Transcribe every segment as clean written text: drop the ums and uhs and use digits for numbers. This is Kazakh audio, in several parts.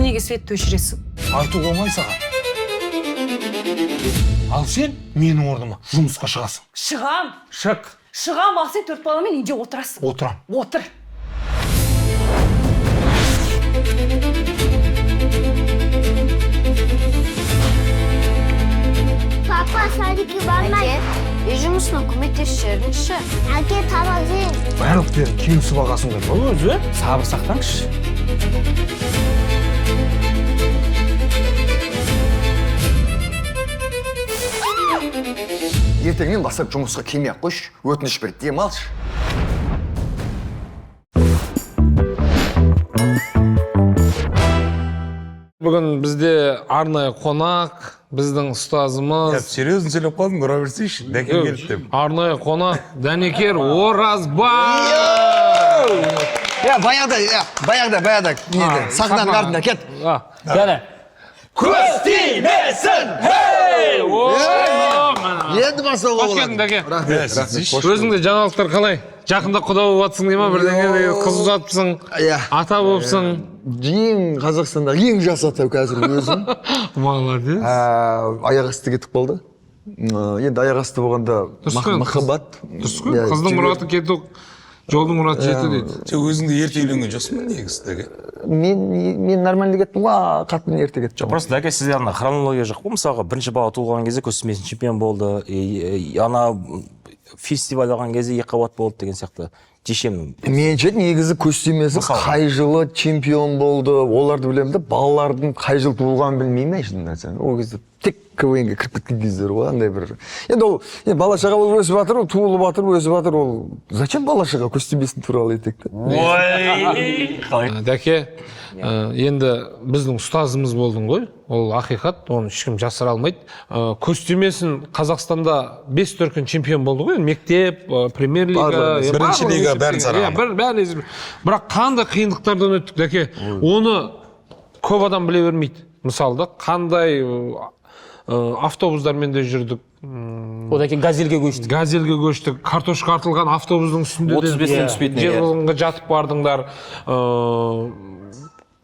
Неге светті өшіресің? Айту оңай саған. Ал сен менің орныма жұмысқа шығасың. Шығам. Шық. Шығам, ал сен төрт баламен үйде отырасың. Отырам. Отыр. Папа, садикке бармай. Әке, үй жұмысына көмектесіп жіберіңізші. Әке, тамақ жейін. Барлықтерін келісіп алғансыңдар ғой өзі. Сабыр сақтаңызшы. Ертеңнен бастап жұмысқа келмей ақ қойшы, өтініш бер, демалшы. Бүгін бізде арнайы қонақ, біздің ұстазымыз. Серьезно сөйлеп қалдың, ұра берсейші, Дәкең келді деп. Арнайы қонақ Дәнекер Оразбай. Иә, баяғыда, иә, баяғыда, баяғыда неде, сахнаның артында кет. Кәне. Көз тимесін! Енді бастауға Қош болады. келдің, Дәке. Рахмет, рахмет. Қош Өзіңде жаңалықтар қалай? Жақында құда болып жатсың дей ма, бірдеңе деген, қыз ұзатыпсың, Иә. ата болыпсың. Ең Қазақстандағы ең жас ата қазір өзім. Молодец. Аяқ асты кетіп қалды. Енді аяқ асты болғанда Дұрыс қой, махаббат. Дұрыс қой, Иә, қыздың жігер. мұраты кету, жолдың мұраты жету дейді. Сен өзің де ерте үйленген жоқсың ба негізі, Дәке? Мен нормально кеттім ғой, қатын ерте кетті. Просто, Дәке, сізде ана хронология жоқ қой. Мысалға, бірінші бала туылған кезде көз тимесін чемпион болды, ана фестиваль алған кезде екі қабат болды деген сияқты. Жешемнің. Меніңше, негізі көз тимесін Мысалға. қай жылы чемпион болды, оларды білемін де, балалардың қай жылы туылғанын білмеймін, шынын айтсам. Ол кезде тек КВН-ге кіріп кеткен кездер ғой, андай бір. Енді ол енді бала шаға болып өсіп жатыр, ол туылып жатыр, өсіп жатыр, ол зачем бала шаға көз тимесін туралы етек те? Ой, қалай? Дәке, енді біздің ұстазымыз болдың ғой, ол ақиқат, оны ешкім жасыра алмайды. Көз тимесін Қазақстанда 5 дүркін чемпион болды ғой, енді мектеп, премьер-лига, Барлығын Бірінші барлығын лига есептеген. бәрін саралаған. Иә, бәрін есептеген. Бірақ қандай қиындықтардан өттік, Дәке, оны көп адам біле бермейді. Мысалы да, қандай автобустармен де жүрдік. Одан кейін газельге көштік. Газельге көштік, картошка артылған автобустың үстінде де 35-тен түспейтін, иә. Жезқазғанға жатып бардыңдар.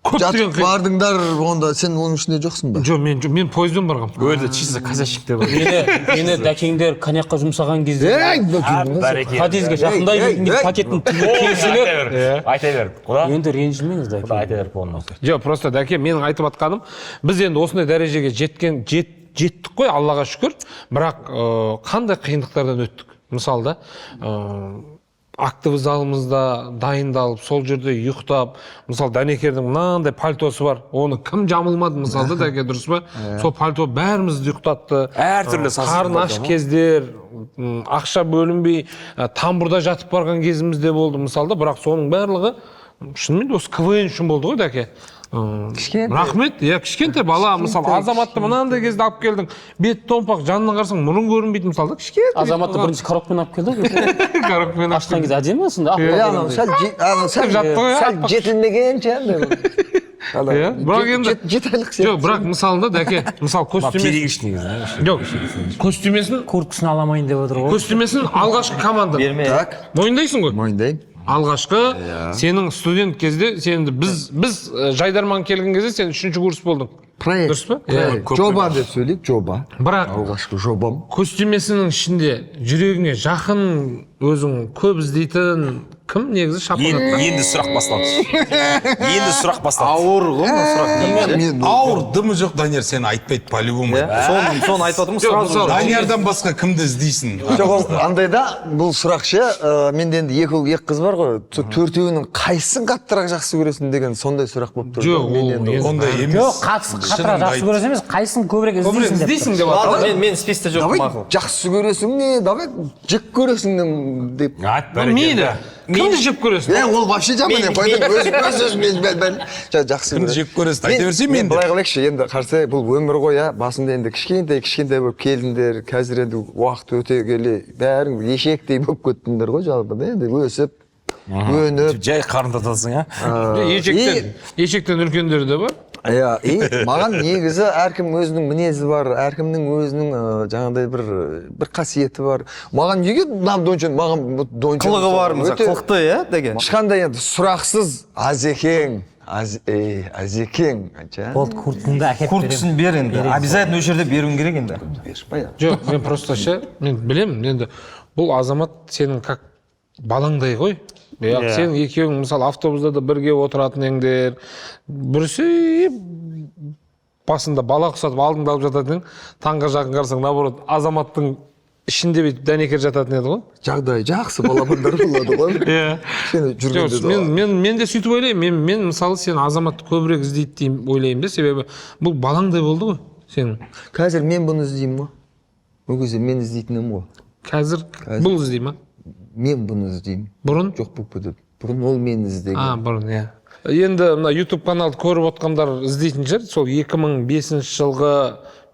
Көптеген Жатып бардыңдар, онда сен оның ішінде жоқсың ба? Жоқ, мен пойызбен барғанмын. Өзі чисто казачик деп. Мені дәкеңдер коньякқа жұмсаған кезде Ей, Бәрекелді. подъездге жақындай Ей, берген ей, пакеттің түбі тесіліп. Айта бер, құда. Енді ренжімеңіз, Дәке. Құда, айта бер оны. Жоқ, просто, Дәке, менің айтып атқаным, біз енді осындай дәрежеге жеттік қой, Аллаға шүкір. Бірақ қандай қиындықтардан өттік. Мысалы да, актовый залымызда дайындалып, сол жерде ұйықтап, мысалы, Дәнекердің мынандай пальтосы бар, оны кім жамылмады, мысалы да, Дәке, дұрыс па? Сол пальто бәрімізді ұйықтатты. Әртүрлі сасық Қарын аш кездер, ақша бөлінбей, тамбурда жатып барған кезіміз де болды, мысалы да, бірақ соның барлығы шынымен де осы КВН үшін болды ғой, Дәке. Кішкентай. Рахмет, иә, кішкентай бала, мысалы, Азаматты мынандай кезде алып келдің, бет томпақ, жанынан қарасаң мұрын көрінбейді, мысалы да, кішкентай. Азаматты бірінші коробкамен алып келді ғой. Коробкамен алып Ашқан кезде әдемі сонда. Иә, анау сәл анау сәл Жатты ғой, сәл аппақ. жетілмеген ше андай. Ана, Иә, бірақ енді 7 айлық сияқты. Жоқ, бірақ мысалы да, Дәке, мысалы, көз тимесін. Перегіш негізі. Жоқ, көз тимесін, Курткасын аламайын деп отыр ғой. көз тимесін алғашқы команда. Так, Мойындайсың ғой? мойындаймын. Алғашқы сенің студент кезде, сен енді біз Жайдарман келген кезде сен 3-ші курс болдың. Проект. Дұрыс па? Проект. Иә. Жоба деп сөйлейік, жоба. Бірақ алғашқы жобам. көз тимесінің ішінде жүрегіңе жақын, өзің көп іздейтін кім негізі шапағатта? Енді сұрақ басталды. Енді сұрақ басталды. Ауыр ғой мына сұрақ негізі. Мен Ауыр дымы жоқ, Данияр сені айтпайды по-любому. Соны айтып отырмын Жоқ, сразу. мысалы, Даниярдан басқа кімді іздейсің? Жоқ, ол андайда бұл сұрақ ше, менде енді екі ұл, екі қыз бар ғой. Сол төртеуінің қайсысын қаттырақ жақсы көресің деген сондай сұрақ болып тұр. Жоқ, Мен ол енді енді- Ондай емес. Жоқ, қатысы қаттырақ Шынымды жақсы айт. көресің емес, қайсысын көбірек Көбірек іздейсің деп. іздейсің деп Ладно, аталады. мен списте жоқ, Давай мақұл. жақсы көресің не, давай жек көресің деп. Айт, бәрекелді. Мейлі. Кімді жек көресің? Е, ол вообще жаман е, қойдың, өз мен бәл жақсы Кімді көресің. жек көресің? Айта берсей мен мен де. былай қылайықшы, енді қарасай, бұл өмір ғой, иә, басында енді кішкентай кішкентай болып келдіңдер, қазір енді уақыт өте келе бәрің ешектей болып кеттіңдер ғой жалпы да, енді өсіп, өніп. Жай қарын тартасың, а? Ешектен үлкендері де бар. Иә, и маған негізі әркім өзінің мінезі бар, әркімнің өзінің жаңағыдай бір қасиеті бар. Маған неге мына Дончен, маған бұл Дончен Қылығы бар, мысалы, өте қылықты, иә, деген. Ешқандай енді сұрақсыз Азекең. Азекең қанша? Болды, курткаңды әкеліп беремін. Курткасын бер енді. Обязательно осы жерде беруің керек енді. Жоқ, мен просто ше, мен білемін енді, бұл Азамат сенің как балаңдай ғой. Иә, сен екеуің мысалы автобуста да бірге отыратын едіңдер. Бүрісіп басында бала ұқсатып алдыңда алып жататын едің. Таңға жақын қарасаң, наоборот, Азаматтың ішінде бүйтіп дәнекер жататын еді ғой. Жағдай жақсы балапандар болады ғой. Иә. Сені жүргенде Жоқ, мен де сөйтіп ойлаймын. Мен мысалы сен Азаматты көбірек іздейді деймін, ойлаймын да, себебі бұл балаңдай болды ғой сенің. Қазір мен бұны іздеймін ғой. Ол кезде мен іздейтін едім ғой. Қазір бұл іздей ма? Мен бұны іздеймін. Бұрын? Жоқ болып кетеді. Бұрын ол мені іздеген. А, бұрын, иә. Енді мына YouTube каналды көріп отқандар іздейтін шығар. Сол 2005 жылғы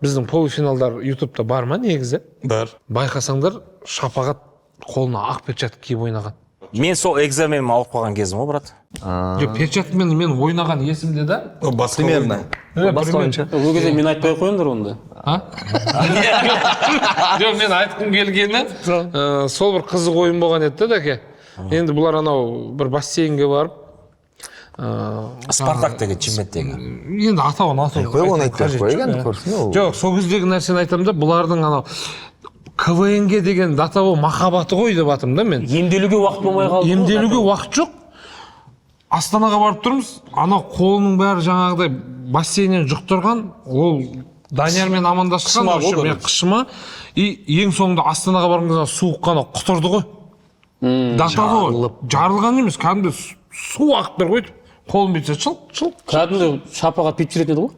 біздің полуфиналдар YouTube'та бар ма негізі? Бар. Байқасаңдар, Шапағат қолына ақ перчатка киіп ойнаған. Мен сол экзаменім алып қалған кезім ғой, брат. Жоқ, перчаткамен мен ойнаған есімде да. О, басқа Примерно. ойын. Басқа ойыншы. Ол кезде мен айтпай ақ қойыңдар онда. А? Жоқ, мен айтқым келгені, сол бір қызық ойын болған еді да, дәке. Енді бұлар анау бір бассейнге барып, Спартак деген Шымкенттегі. Енді атауын атау. Қой, оны айтпай ақ қояйық енді, құрсын ол. Жоқ, сол кездегі нәрсені айтамын да, бұлардың анау КВН-ге деген до того махаббаты ғой деп жатырмын да мен. Емделуге уақыт болмай қалды ғой. Емделуге уақыт жоқ. Астанаға барып тұрмыз, анау қолының бәрі жаңағыдай бассейннен жұқтырған, ол Даниярмен амандасқан, Қышыма в общем, ғой, мен қышыма. И ең соңында Астанаға барған кезде суық қана құтырды ғой. До того жарылған емес, кәдімгі су ағып тұр ғой. Қолым бүйтсе шылқ шылқ. Кәдімгі Шапағат бүйтіп жүретін еді ғой.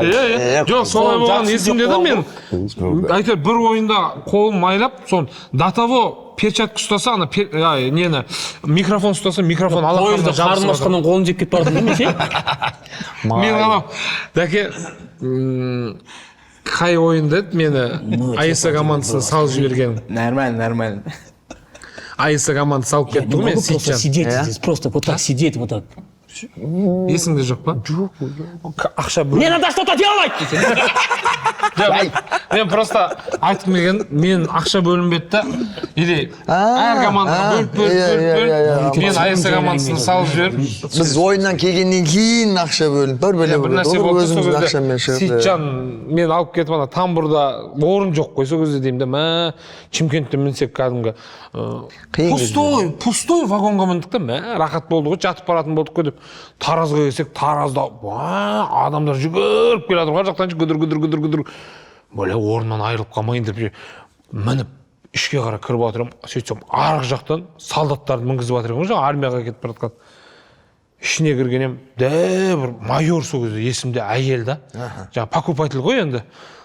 Иә, жоқ, солай болған жақсы есімде да мен. Әйтеуір бір ойында қолым майлап, сон до того перчатка ұстаса, ана нені, микрофон ұстаса, микрофон Пойызда алақанына қарным жабысып жатыр. ашқаннан қолын жеп кетіп бара жатыр мен ше. Мен анау дәке, қай ойында еді мені АСА командасына салып жіберген? Нормально, нормально. АСА командасы салып кетті ғой мен, Могу просто Сейітжан. сидеть здесь, просто вот так сидеть, вот так. Есіңде жоқ па? Жоқ. Ақша бөл. Мне надо что-то делать! Жоқ, мен просто айтқым келген, мен ақша бөлінбеді да, или әр командаға бөліп бөліп бөліп бөліп, мен АСА командасына салып жіберіп. Біз ойыннан келгеннен кейін ақша бөлініп, бір бөле Бір нәрсе болды да, сол өзіміздің кезде ақшамен шығып. Сейітжан мен алып кетіп, ана тамбурда орын жоқ қой сол кезде деймін да, мә, Шымкенттен мінсек кәдімгі Қиын пустой пустой вагонға міндік та, мә, рахат болды ғой, жатып баратын болдық қой деп. Таразға келсек, Таразда уа, адамдар жүгіріп келе жатыр ғой ар жақтан, гүдір гүдір гүдір гүдір. Бля, орнынан айырылып қалмайын деп мініп ішке қарай кіріп жатырмын. Сөйтсем, арғы жақтан солдаттарды мінгізіп жатыр екен ғой, жаңағы армияға кетіп бара жатқан. Ішіне кірген едім дә, бір майор, сол кезде есімде, әйел да, жаңағы покупатель ғой енді,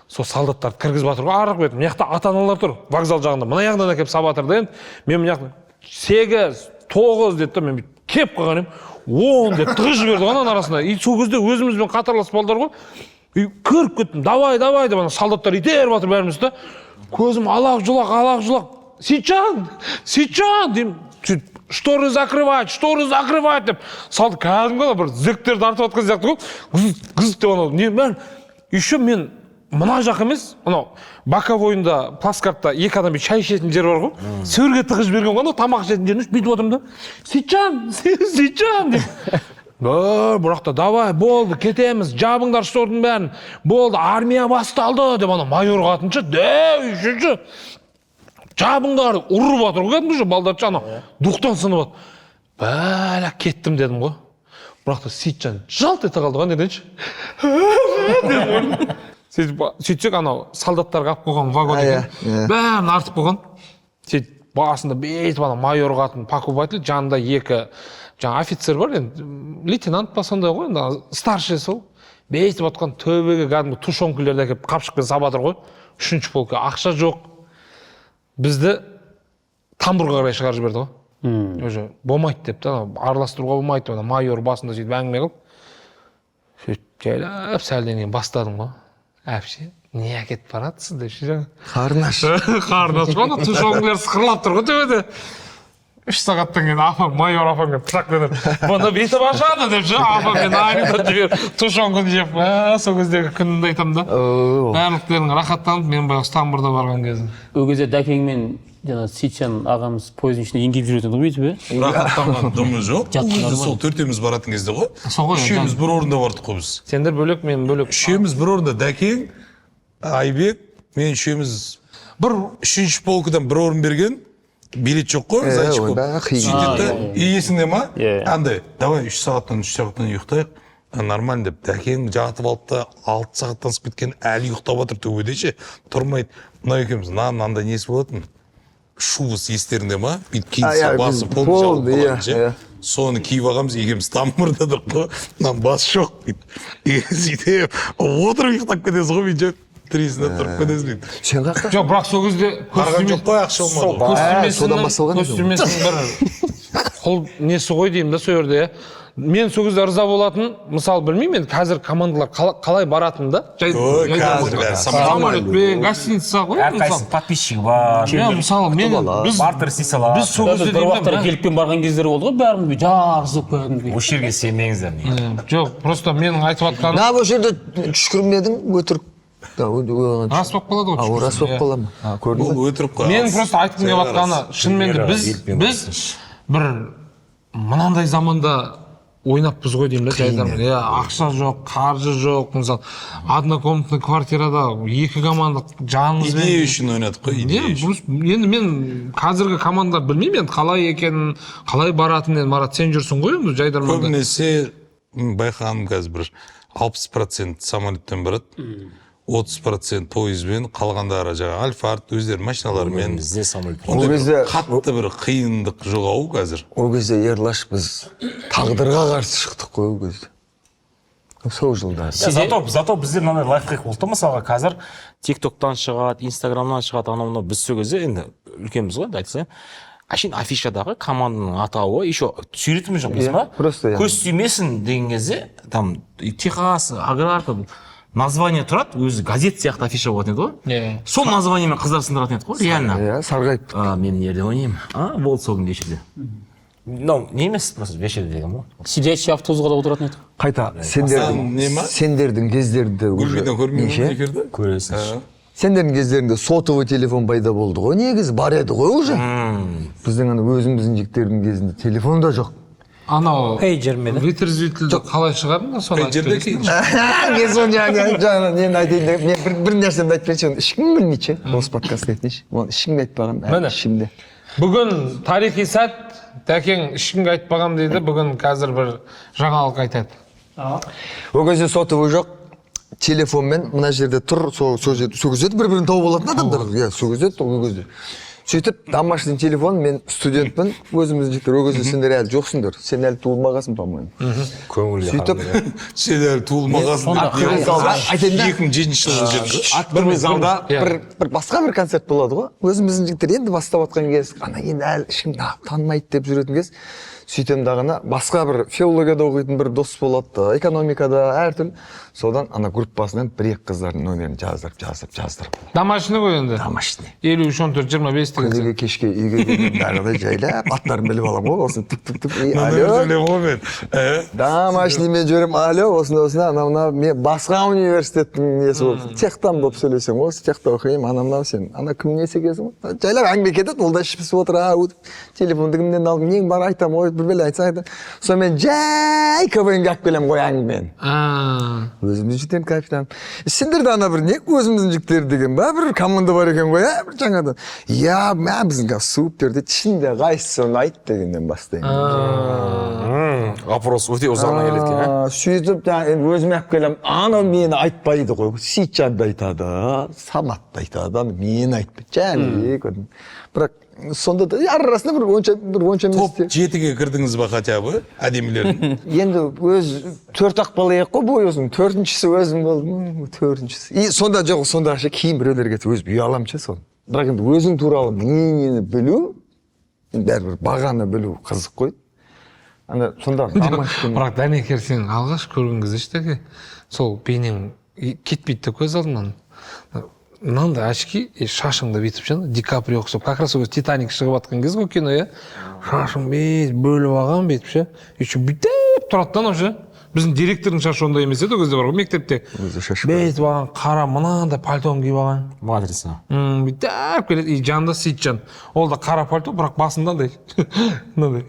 сол солдаттарды кіргізіп жатыр ғой арғы бет. Мына жақта ата аналар тұр вокзал жағында, мына жағынан әкеліп салып жатыр да. Енді мен мына жақта 8, 9 деді да, мен бүйтіп келіп қалған едім, 10 деп тығып жіберді ғой ананың арасында. И сол кезде өзімізбен қатарлас балдар ғой, и кіріп кеттім, давай, давай деп, ана солдаттар итеріп жатыр бәріміз да. Көзім алақ жұлақ, алақ жұлақ, Сейітжан, Сейітжан деймін. Сөйтіп шторы закрывать, шторы закрывать деп салды. Кәдімгі ана бір зэктерді артып жатқан сияқты ғой, гыз гыз деп анау не бәрін. Еще мен мына жақ емес, анау боковойында плацкартта екі адам бүйтіп шай ішетін жер бар ғой, сол жерге тығып жіберген ғой, анау тамақ ішетін жеріне. Бүйтіп отырмын да, Сейітжан, Сейітжан деп. Бір бірақ та давай, болды, кетеміз, жабыңдар штордың бәрін, болды, армия басталды деп, ана майор қатыншы дәу үшінші жабыңдар ұрып жатыр ғой кәдімгі, балдар ше, анау духтан сынып жатыр. Бәлә, кеттім дедім ғой. Бірақ та Сейітжан жалт ете қалды ғой неденші дедім ғой. Сөйтіп, сөйтсек, анау солдаттарға алып қойған вагон екен, бәрін артып қойған. Сөйтіп басында бүйтіп ана майор қатын покупатель, жанында екі жаңа офицер бар енді, лейтенант па сондай ғой енді, старший. Сол бүйтіп жатқан төбеге кәдімгі тушенкілерді әкеліп қапшықпен салып жатыр ғой үшінші полка. Ақша жоқ, бізді тамбурға қарай шығарып жіберді ғой, уже болмайды деп та, анау араластыруға болмайды деп. Ана майор басында сөйтіп әңгіме қылып, сөйтіп жайлап сәлден кейін бастадым ғой: әпше, не әкетіп баратсыз деп ше жаңа. Қарны аш. Қарны аш па, ана тушенкілер сықырлап тұр ғой төбеде. 3 сағаттан кейін апам, майор апам келіп, пышақпен бұны бүйтіп ашады деп ше, апам мен анекдот жіберіп, тушенканы жеп, сол кездегі күнімді айтамын да. Барлықтарың рахаттанып, мен байғұс тамбурда барған кезім. Ол кезде Дәкеңмен жаңағы Сейітжан ағамыз пойыздың ішінде еңкейіп жүретін ғой бүйтіп, иә. Рахаттанған дымы жоқ. Жаттың Ол кезде нормально. сол төртеуміз баратын кезде ғой. Сол ғой, Үшеуміз бір орында бардық қой біз. Сендер бөлек, мен бөлек. Үшеуміз бір орында: Дәкең, Айбек, мен, үшеуміз бір үшінші полкадан бір орын берген, билет жоқ қой, зайчик Ой, болып. бәрі қиын. Сөйтеді да, и есіңде ма, Иә. андай, давай 3 сағаттан ұйықтайық, нормально деп Дәкең жатып алды да, 6 сағаттан асып кеткен, әлі ұйықтап жатыр төбеде ше, тұрмайды. Мынау екеуміз мынандай несі болатын, шубасы, естеріңде ма, бүйтіп А, киінсе, иә, басы біз полный жабылып полный, иә, қалатын ше. иә. Соны киіп алғанбыз екеуміз, тамбурда тұрып қой, мынаның басы жоқ бүйтіп. И сөйтіп отырып ұйықтап кетесің ғой, бүйтіп тіресің да, тұрып кетесің бүйтіп. Сен қаяқта? Жоқ, бірақ сол кезде көз Барған жоқ қой, ақша болмады ғой. көз Ә, содан басталған көз екен ғой. тимесінің бір құл несі ғой деймін да сол жерде, иә. Мен сол кезде ырза болатын, мысалы, білмеймін енді қазір командалар қалай баратынын да, жай Ой, қазір бәрі самолет. Самолетпен, гостиница ғой Әрқайсысының мысалы. подписчигі бар. Иә, мысалы, мен біз Бартер істей салады. біз сол Біз кезде бір деймін да, уақыттар геликпен барған кездер болды ғой, бәріміз жарысып кәдімгідей. Осы жерге сенбеңіздер. Жоқ, просто менің айтып жатқаным На, бұл жерде түшкірмедің өтірік. Да, Рас болып қалады ғой. А, ол рас болып Иә. қала ма? А, көрдің Бұл ба? өтірік қой. Менің просто айтқым келіп жатқаны, шынымен де біз Елпен біз бір мынандай заманда ойнаппыз ғой деймін да, жайдарман, иә. Ақша жоқ, қаржы жоқ, мысалы, однокомнатный квартирада екі команда жанымызбен. Идея үшін ойнадық қой, идея Иә, үшін. просто енді мен қазіргі команда білмеймін енді қалай екенін, қалай баратынын. Енді, Марат, сен жүрсің ғой енді жайдарманда. Көбінесе байқағаным, қазір бір 60% самолеттен барады, 30% пойызбен, қалғандары жаңағы Альфард, өздері машиналарымен. Бізде самолет. Ондай Ол бір кезде- қатты бір қиындық жоқ ау қазір. Ол кезде, Ерлаш, біз тағдырға қарсы шықтық қой ол кезде, сол жылдары. Зато бізде мынандай лайфхак болды да. Мысалға, қазір Тик Токтан шығады, Инстаграмнан шығады, анау мынау. Біз сол кезде енді үлкенбіз ғой енді, айтсаң, әшейін афишадағы команданың атауы, еще суретіміз жоқ, білесің ба? Просто, иә. Көз тимесін деген кезде, там Техас Аграрка, название тұрады өзі, газет сияқты афиша болатын еді ғой. Иә. Сол названиемен қыздар сындыратын еді ғой реально. Иә, сарғайып. А, мен мына жерде ойнаймын, а болды, сол күні вечерде мынау не емес, просто вечерде деген ғой. Сидящий автобусқа да отыратын едік. Қайта сендердің Не ма? Сендердің кездерінде уже Гүлбидан көрмеймін неше? эфирді. Көресің. Сендердің кездеріңде сотовый телефон пайда болды ғой, негізі бар еді ғой уже. Біздің ана өзіміздің жігіттердің кезінде телефон да жоқ. Анау Пейджермен. вытрезвительді қалай шығардың, соны айтып Пейджерде бересің. кейін. Мен соны жаңа нені айтайын деп, мен бір нәрсемді айтып берейінші, оны ешкім білмейді ше, осы подкастта айтайыншы, оны ешкімге айтпағанмын әлі Міне. ішімде. Бүгін тарихи сәт. Дәкең ешкімге айтпағам дейді, бүгін қазір бір жаңалық айтады. Ол кезде сотовый жоқ, телефонмен мына жерде тұр, сол жерде, сол кезде бір бірін тауып алатын адамдар, иә, сол кезде, ол кезде сөйтіп домашний телефон, мен студентпін, өзіміздің жігіттер, ол кезде сендер әлі жоқсыңдар, сен әлі туылмағансың, по моему. Көңілге. Сөйтіп Сен әлі туылмағансың деп. Залда айтайын да. 2007 жылғы жерде. Актовый залда Иә. бір басқа бір концерт болады ғой, өзіміздің жігіттер енді бастап жатқан кез, ана енді әлі ешкім танымайды деп жүретін кез. Сөйтемін дағыны, басқа бір филологияда оқитын бір дос болады, экономикада, әртүрлі, содан ана группасынан бір екі қыздардың номерін жаздырып, жаздырып, жаздырып. Домашний ғой енді. Домашний. 53 14 25 деген Күніге кешке үйге келгенде дағыдай жайлап аттарын біліп аламын ғой, осыны түк түк түк и Номерді алло. білемін ғой мен. Домашниймен жүремін, алло, осындай, осындай, анау мынау, мен басқа университеттің несі болып, техтан болып сөйлесем, осы техта оқимын, анау мынау, сен ана кім несі екенсің ғой, жайлап әңгіме кетеді, ол да іші пысып отыр, а телефонды кімнен алдың, нең бар, айтамын, ой, бір бәле айтсаң айтамын, сонымен жай КВН-ге алып келемін ғой әңгімені. Өзіміздің жігіттердің капитан, сендер де ана бір не, өзіміздің жігіттер деген ба, бір команда бар екен ғой, иә, бір жаңадан, иә, мә, біздің қазір супер дейді, ішінде қайсысы ұнайды дегеннен бастаймын. Вопрос өте ұзағына келеді екен, ә? Сөйтіп жаңа енді өзіме алып келемін, анау мені айтпайды ғой, Сейітжанды айтады, Саматты айтады, ана мені айтпайды, Жәнібек. Бірақ сонда да арасында бір онша емес Топ те. жетіге кірдіңіз ба хотя бы әдемілердің? Енді өз төрт ақ бала ек қой, бойы ұзын, төртіншісі өзім болдым, төртіншісі. И сонда жоқ, сонда ше, кейін біреулер кетсе, өзім ұяламын ше соны. Бірақ енді өзің туралы мнениені білу, енді бәрібір бағаны білу қызық қой. Ана сонда домашний- Бірақ, Дәнекер, сен алғаш көрген кезде ше, тәке, сол бейнең кетпейді да көз алдымнан. Мынандай очки и шашыңды бүйтіп ше, Ди Каприо ұқсап, как раз ол кезде «Титаник» шығып жатқан кез ғой, кино, иә. Шашын бүйтіп бөліп алған, бүйтіп ше, еще бүйтіп тұрады да анау ше. Біздің директордың шашы ондай емес еді ол кезде, бар ғой, мектепте. Өзі шашы. Бүйтіп алған, қара мынандай пальтоны киіп алған. Матрица. Бүйтіп келеді. И жанында Сейітжан, ол да қара пальто, бірақ басында андай мынандай,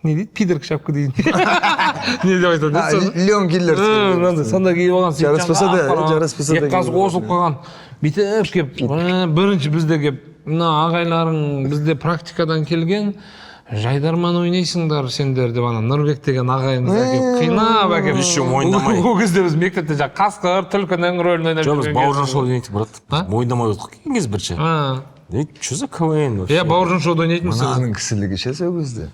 не дейді, пидорка шапка деген не деп айтады еді соны? Леон киллер. Мынандай сондай киіп алған. Жараспаса да, жараспаса да екі қасы киіп алған. Қосылып қалған, бүйтіп келіп, бірінші бізде келіп: «Мына ағайларың бізде практикадан келген, жайдарман ойнайсыңдар сендер», — деп, ана Нұрбек деген ағайымыз әкеліп, қинап әкеліп. Еще мойындамай. Ол кезде біз мектепте жаңағы қасқыр, түлкінің рөлін ойнап Жоқ, біз жүрген «Бауыржан кезіміз. шоу» ойнайтын, брат. А? Мойындамай отырдық келген кез бірінші. Че за КВН вообще? Иә, «Бауыржан шоуда» ойнайтынбыз. Мынаның кісілігі ше сол кезде.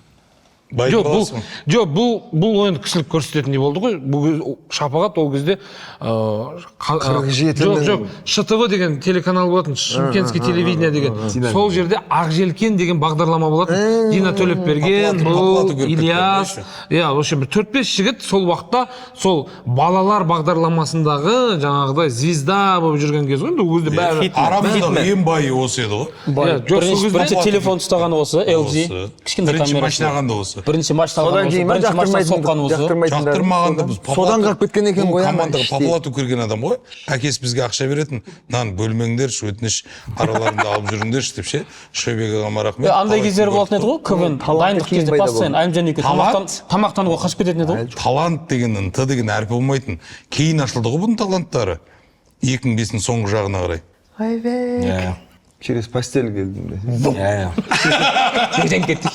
Байдың Жоқ, бұл баласы ма? жоқ, бұл ойынды кісілік көрсететіндей болды ғой. Бұл Шапағат ол кезде 47 жоқ, жоқ, ШТВ деген телеканал болатын, Шымкентский телевидение деген. Сол жерде «Ақ желкен» деген бағдарлама болатын. Дина Төлепберген, Папалату- бұл папалату көріп Ильяс, кеткен. иә, в общем, бір төрт бес жігіт сол уақытта сол балалар бағдарламасындағы жаңағыдай звезда болып жүрген кез ғой енді ол кезде бәрі. Арамыздағы ең байы осы еді ғой. Иә, жоқ, сол Бірінші, кезде бірінші телефон ұстаған осы, LG. Осы. Кішкентай Бірінші камерасы. машина алған да осы. Бірінші машина Содан алған осы. кейін ба? Бірінші машина соққан осы. Жақтырмайтындары Жақтырмағанды біз содан қалып кеткен екен бұл ғой ана командаға іштей. Папалату кірген адам ғой. Әкесі бізге ақша беретін: «Мынаны бөлмеңдерші, өтініш, араларында алып жүріңдерші», — деп ше. Шойбек ағама рахмет. Андай Талай кездері күн болатын еді ғой, КВН Таланты дайындық кейін кезде пайда постоянно болды. Әлімжан екеуі Талант? тамақтануға қашып кететін еді ғой. Талант деген, т деген әрпі болмайтын. Кейін ашылды ғой бұның таланттары, 2005-тің соңғы жағына қарай. Ойбек. Иә. Через постель келдім де. Иә. Жерден кеттік.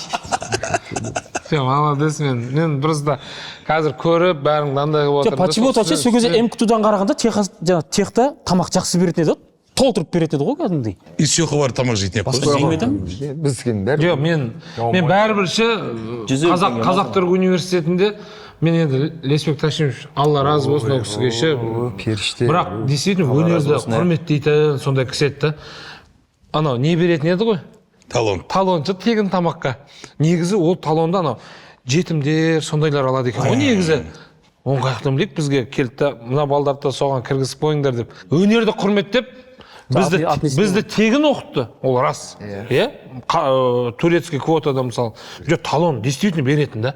Сен молодец. Мен просто қазір көріп, бәріңді андай қылып Жоқ, отырмын да, почему-то сол ше, сол кезде МКТУ-дан қарағанда техта, техта тамақ жақсы беретін еді ғой, толтырып беретін еді ғой кәдімгідей. И все барып тамақ жейтін едік қой. Жемей. Біздікінің бәрі. Жоқ, мен бәрібір ше, 150 теңге. Қазақ түрік университетінде мен енді Лесбек Ташимович, Алла разы болсын ол кісіге ше. Періште. Бірақ действительно Алла разы өнерді болсын, иә. құрметтейтін сондай кісі еді да. Анау не беретін еді ғой? Талон. Талон ше, тегін тамаққа. Негізі ол талонды анау жетімдер, сондайлар алады екен ғой негізі. Оны қаяқтан білейік? Бізге келді да: «Мына балдарды да соған кіргізіп қойыңдар», — деп, өнерді құрметтеп, бізді бізді тегін оқытты, ол рас, иә. Турецкий квотада мысалы. Жоқ, талон действительно беретін да,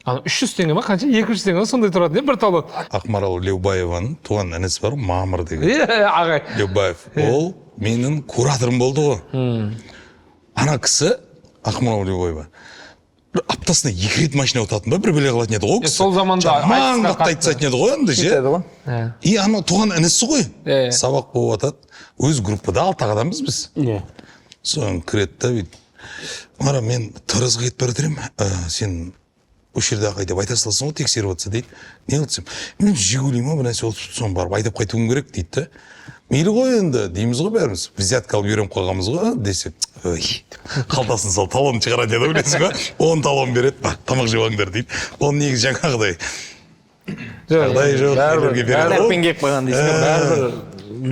ана 300 теңге ма, қанша, 200 теңге ма, сондай тұратын, иә, бір талон. Ақмарал Леубаеваның туған інісі бар ғой, Мамыр деген. Иә, ағай. Леубаев, ол менің кураторым болды ғой. Ана кісі, Ақмарал Леубаева, бір аптасына екі рет машина ұтатын ба, бір бөле қылатын еді ғой ол кісі. Сол заманда Жаман айтысқа қатты қатты. айтысатын еді ғой андай ше. Кетеді ғой. И ана туған інісі ғой. Иә. Сабақ болып жатады, өз группада алты ақ адамбыз біз. Соны кіреді да бүйтіп: «Мара, мен Таразға кетіп бара жатыр едім, сен осы жерде ағай деп айта саласың ғой, тексеріп жатса», — дейді. «Не қылды?» — десем, «Мен Жигули ма, бір нәрсе болып, соны барып айдап қайтуым керек», — дейді да. «Мейлі ғой енді», — дейміз ғой бәріміз, взятка алып үйреніп қалғанбыз ғой десек, «Ой», деп қалтасын салып талон шығаратын еді ғой, білесің ба? 10 талон береді: «Бар, тамақ жеп алыңдар», — дейді. Оны негізі жаңағыдай жағдай жоқ нелерге береді ғой. Кітаппен келіп қойған дейсің ғой. Бәрібір,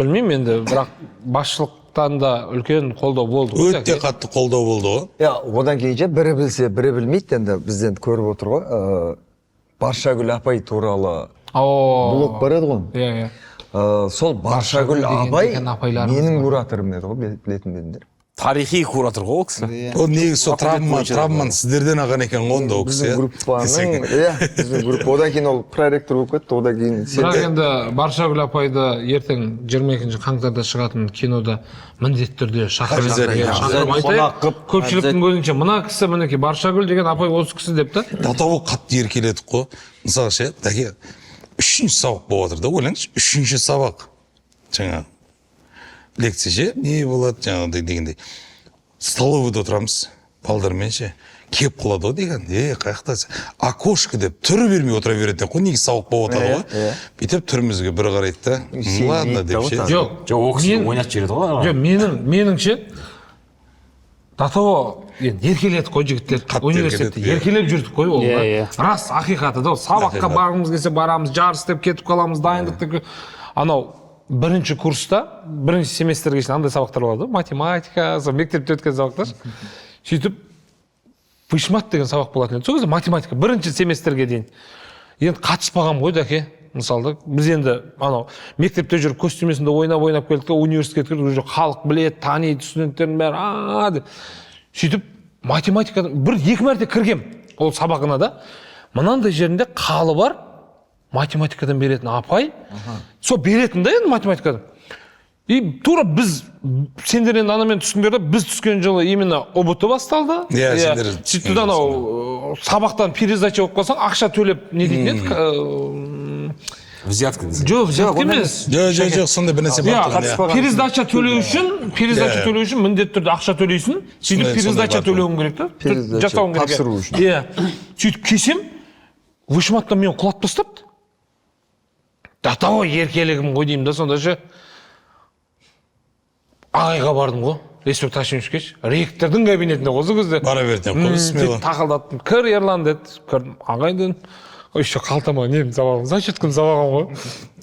білмеймін енді, бірақ басшылықтан да үлкен қолдау болды ғой. Өте қатты қолдау болды ғой. Иә, одан кейін ше, бірі білсе, бірі білмейді енді, бізді енді көріп отыр ғой. Баршагүл апай туралы О. блог бар еді ғой. Иә, иә. Сол Баршагүл Баршагүл апай деген апайларымыз менің бар. кураторым еді ғой, білетін бе едіңдер? Тарихи куратор ғой ол кісі. Ол негізі сол Факультет травма бойынша. травманы сіздерден алған екен ғой онда ол кісі, Біздің иә? группаның, иә, біздің группа. Одан кейін ол проректор болып кетті, одан кейін сен. Бірақ енді Баршагүл апайды ертең 22 қаңтарда шығатын кинода міндетті түрде шақырып, Обязательно. иә, шақырып Қонақ айтайық қылып, көпшіліктің көзінше: мына кісі, мінекей, Баршагүл деген апай осы кісі деп та. До того қатты еркеледік қой. Мысалы ше, дәке, үшінші сабақ болып жатыр да, ойлаңызшы, үшінші сабақ, жаңағы лекция ше, не болады жаңағыдай дегендей, столовыйда отырамыз балдармен ше. Келіп қалады ғой деген: «Е, қай жақтасың? Окошко», — деп түрі бермей отыра беретін еді қой. Негізі сабақ болып жатады ғой. Бүйтіп түрімізге бір қарайды да: Сенбейді «Ладно», — да деп ше. ғой. Жоқ. Жоқ, ол кісі ойнатып жібереді ғой. Жоқ, меніңше, до того енді еркеледік қой, жігіттер. Қатты Университетте еркеледік, иә. еркелеп жүрдік қой ол. Иә, иә. Рас, ақиқаты да ол. Сабаққа Ақиқат. барғымыз келсе барамыз, жарыс деп кетіп қаламыз, дайындық деп. Анау бірінші курста, бірінші семестрге шейін андай сабақтар болады ғой, математика, сол мектепте өткен сабақтар. Сөйтіп вышмат деген сабақ болатын еді сол кезде, математика, бірінші семестрге дейін. Енді қатыспағанмын ғой, дәке. Мысалы, біз енді анау мектепте жүріп көз тимесін де ойнап ойнап келдік те, университетке кірдік, уже халық біледі, таниды, студенттердің бәрі а деп. Сөйтіп математикадан бір екі мәрте кіргем ол сабағына да. Мынандай жерінде қалы бар, математикадан беретін апай, сол беретін да енді математикадан. И тура біз, сендер енді анамен түстіңдер да, біз түскен жылы именно ҰБТ басталды. Иә, сендер сөйтті да, анау сабақтан пересдача болып қалсаң, ақша төлеп не дейтін едік? Взятка десең. Жоқ, взятка емес. Жоқ, жоқ, жоқ, сондай бір нәрсе бар Иә, тұғын, иә. пересдача төлеу үшін, пересдача төлеу үшін міндетті түрде ақша төлейсің. Сөйтіп пересдача Сондай бар. төлеуің керек та. Пересдача Жасауың керек. тапсыру үшін. Иә. Сөйтіп келсем, вышматтан мені құлатып тастапты. До того еркелігім ғой деймін да, сонда ше. Ағайға бардым ғой. Лесбек Ташимовичке, ректордың кабинетіне ғой сол кезде. Бара берді ғой, смело. Сөйтіп тақылдаттым. Кір, Ерлан, деді. Кірдім. Ағай, дедім. Еще қалтама немді салып алғанмын, зачеткамды салып алғанмын ғой.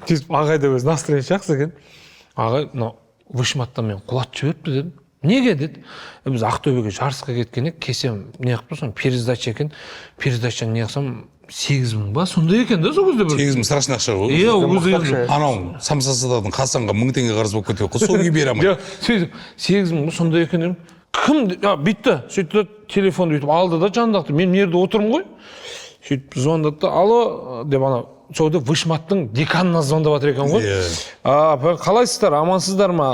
Сөйтіп ағай да өзі настроение жақсы екен. Ағай, мынау вышматтан мені құлатып жіберіпті, дедім. Неге, деді. Біз Ақтөбеге жарысқа кеткен едік, кесем не қылып тұрсам, пересдача екен. Пересдачаны не қылсам, 8000 ба, сондай екен да сол кезде бір. 8000 страшный ақша ғой. Иә, ол кезде енді. Анау самса сататын Хасанға 1000 теңге қарыз болып кетті ғой, сол күйі бере алмайды. Жоқ, сөйтіп 8000 ба сондай екен дедім. Кім бүйтті, сөйтті да, телефонды бүйтіп алды да, жанындағы, мен мына жерде отырмын ғой. Сөйтіп звондады да, алло деп, ана сол жерде вышматтың деканына звондап жатыр екен ғой. А, апай, қалайсыздар, амансыздар ма?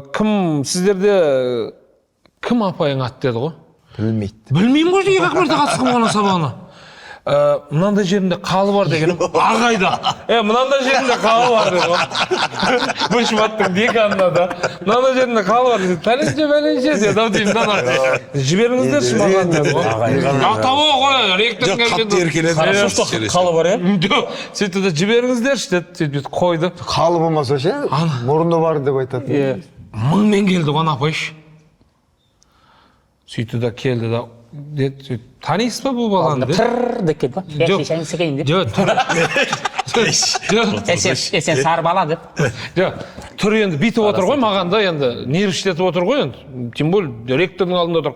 Кім сіздерде, кім апайың аты, деді ғой. Білмейді. Білмеймін ғой, екі ақ мәрте қатысқан ғой ана сабағына. Мынандай жерінде қалы бар деген ағайда. Мынандай жерінде қалы бар деді ғой. Вышматтың деканына да. Мынандай жерінде қалы бар деді. Пәленше, пәленше деді ау деймін да ана. Жіберіңіздерші маған, деді ғой. Ақтау ғой, ректордың Жоқ, қатты еркеледі. Хорошо, что қалы бар, иә? Жоқ, сөйтті да, жіберіңіздерші деді. Сөйтіп бүйтіп қойды. Қалы болмаса ше, мұрны бар деп айтатын. Иә. Мыңмен келді ғой ана апай ше. Сөйтті да, келді да, деді, сөйтіп, танисыз ба бұл баланы, деді. Тыр деп келді ба? Жоқ. Шешеңді сікейін деп. Жоқ, тұр. Жоқ. Е, сен сары бала деп. Жоқ, түрі енді бүйтіп отыр ғой маған да, енді нервіштетіп отыр ғой енді. Тем более ректордың алдында отыр.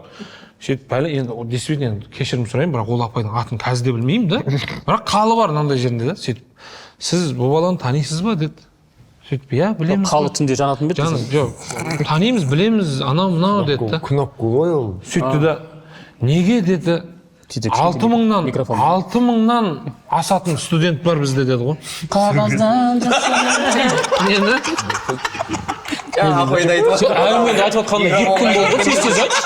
Сөйтіп бәле енді, ол действительно енді кешірім сұраймын, бірақ ол апайдың атын қазір де білмеймін да. Бірақ қалы бар мынандай жерінде да. Сөйтіп, сіз бұл баланы танисыз ба, деді. Сөйтіп, иә, білеміз. Қалы түнде жанатын ба еді? Жан, жоқ, танимыз, білеміз, анау мынау деді да. Кнопка ғой ол. Сөйтті да, неге, деді. Сөйтіп 6000-нан микрофон. 6000-нан асатын студент бар бізде, деді ғой. Қағаздан. Нені? Апайды айтып. Сен әңгімеңді айтып жатқанына 2 күн болды ғой, тез тез айтшы.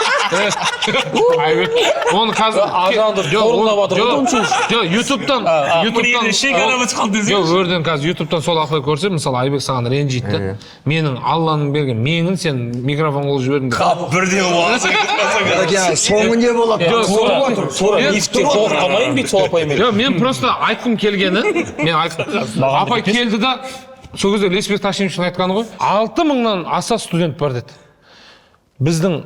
Айбек, оны қазір Ажанды Жоқ, қорылдап жатыр ғой, жоқ, онша. Жоқ, ютубтан ютубтан шекара бітіп қалды десеңші. Жоқ, өрден қазір ютубтан сол апай көрсе, мысалы, Айбек саған ренжиді да. Менің Алланың берген меңін сен микрофон қылып жібердің деп. Қап, бірден уағыз. Соңы не болады? Жоқ, Тура лифтте жолығып қалмайын бүйтіп сол апаймен. Жоқ, мен просто айтқым келгені, мен айтқым. Апай келді да, сол кезде Лесбек Ташимовичтің айтқаны ғой, 6000-нан аса студент бар деді. Біздің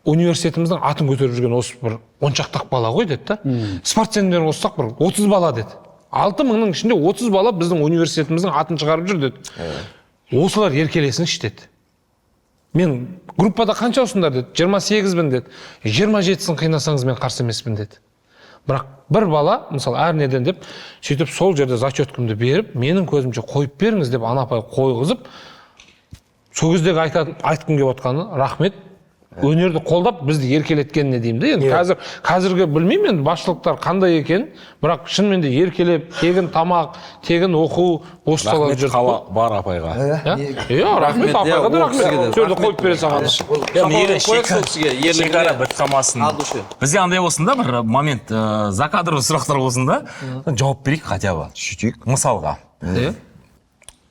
университетіміздің атын көтеріп жүрген осы бір он шақты бала ғой, деді да. Спортсмендер қоссақ, бір 30 бала, деді. 6000-ның ішінде 30 бала біздің университетіміздің атын шығарып жүр, деді. Осылар еркелесінші, деді. Мен группада қаншаусыңдар, деді. 28-бін, деді. 27-сін қинасаңыз, мен қарсы емеспін, деді. Бірақ бір бала, мысалы, әр неден деп, сөйтіп сол жерде зачеткамды беріп, менің көзімше қойып беріңіз деп ана апай қойғызып, сол кездегі айтатын, айтқым келіп отқаны, рахмет өнерді қолдап бізді еркелеткеніне деймін да. Енді қазіргі білмеймін енді басшылықтар қандай екен, бірақ шынымен де еркелеп, тегін тамақ, тегін оқу, осы салада Рахмет жүрдік қала қой. бар апайға. Иә, рахмет апайға да, ол кісіге рахмет. де Сол жерде қойып бере салғаны. Қояйық сол кісіге ерлігіне. Шекара бітіп қалмасын. От души. Бізде андай болсын да, бір момент, закадровый сұрақтар болсын да, жауап берейік хотя бы. Сөйтейік. Мысалға. Иә.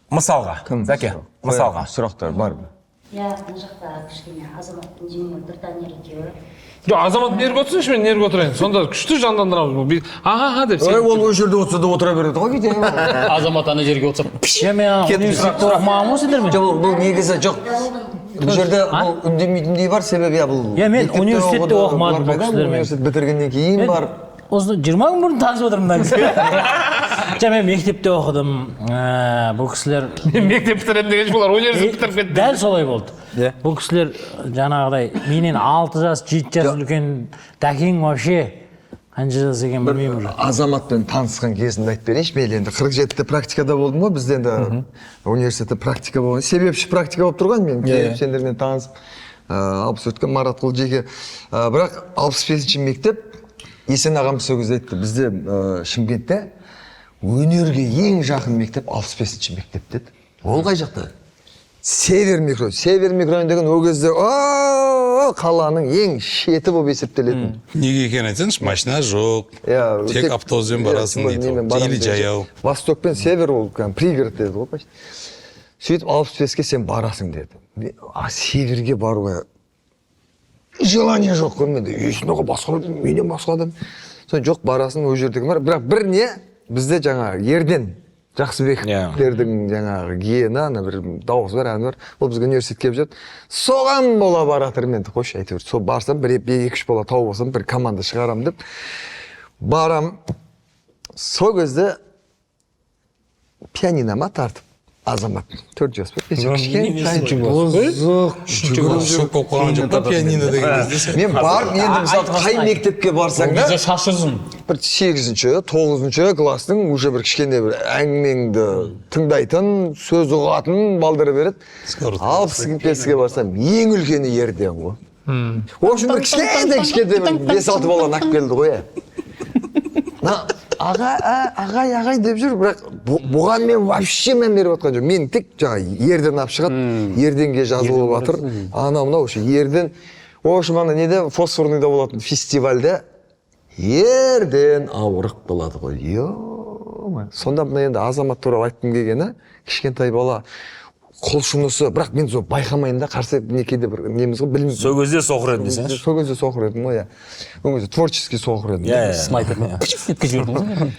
Мысалға. Кім? Зәке, мысалға. Сұрақтар бар ма? Иә, мына жақта кішкене Азамат инженер Бірданер екеуі. Жоқ, Азамат нерге отырсыншы, мен нерге отырайын, сонда күшті жандандырамыз. Бұл аха деп Ой, ол ол жерде отырса да отыра береді ғой кейде. Азамат ана жерге отырса, пш, мен университетте оқымағанмын ғой сендермен. Жоқ, бұл негізі жоқ. Бұл жерде бұл үндемейтіндей бар себебі, иә, бұл Иә, мен мектепте университетте оқыды, оқымадым бұлар бұл қайда? кісілермен. Университет бітіргеннен кейін бар. Осы 20 күн бұрын танысып отырмын мына кісіге. Жоқ, мен мектепте оқыдым. Бұл кісілер Мен мектеп бітіремін деген бұлар университет бітіріп кетті. Дәл солай болды. Бұл кісілер жаңағыдай менен 6 жас, 7 жас үлкен. Дәкең вообще Қанша жас екенін білмеймін уже. Азаматпен танысқан кезімді айтып берейінші. Мен енді 47-те практикада болдым ғой. Бізде енді университетте практика болған, себепші практика болып тұрған. Мен келіп сендермен танысып, 64-ке Маратқұл жеке. Бірақ 65-ші мектеп, Есен ағам сол кезде айтты: бізде Шымкентте өнерге ең жақын мектеп 65-ші мектеп деді. Ол қай жақта? Север микро, Север микрорайон деген ол кезде о қаланың ең шеті болып есептелетін. Неге екенін айтсаңшы, машина жоқ, иә, тек автобуспен барасың иә, дейді немен ғой. барамын Или деген. жаяу. Восток пен Север ол кәдімгі пригород деді ғой почти. Сөйтіп, 65-ке сен барасың деді. А Северге баруға желание жоқ қой менде. Есін аға басқа, менен басқа адам. Соны жоқ, барасың, ол жердегі бар. Бірақ бір не, бізде жаңағы Ерден Жақсыбековтердің жаңағы гені, ана бір дауысы бар, әні бар. Ол бізге университетке келіп жүрді. Соған бола баратырмын енді, қойшы әйтеуір. Сол барсам, бір екі үш бала тауып алсам, бір команда шығарамын деп барам. Сол кезде пианино ма тартып Азамат, 4 жас па, 5, кішкентай. Шок болып қалған жоқ па пианино деген кезде сен? Мен барып енді, мысалы, қай мектепке барсаң да, Кезде шашы ұзын. бір сегізінші, тоғызыншы класстың уже бір кішкене бір әңгімеңді тыңдайтын, сөз ұғатын балдар береді. 65-ке барсам, ең үлкені Ерден ғой. В общем, бір кішкентай кішкентай бір бес алты баланы алып келді ғой, иә. Мына аға, ағай, ағай деп жүр, бірақ бұған мен вообще мән беріп жатқан жоқпын. Мен тек жаңағы Ерден алып шығады, Ерденге жазылып жатыр, анау мынау вообще Ерден. В общем, ана неде, Фосфорныйда болатын фестивальде Ерден ауырып қалады ғой, е. Сонда мына енді Азамат туралы айтқым келгені, кішкентай бала құлшынысы, бірақ мен сол байқамаймын да, қарсы не, кейде бір неміз ғой, білім. Сол кезде соқыр едім десеңші. Сол кезде соқыр едім ғой, иә. Ол кезде творческий соқыр едім. Иә, иә. Снайпермен еткізіп жібердің ғой.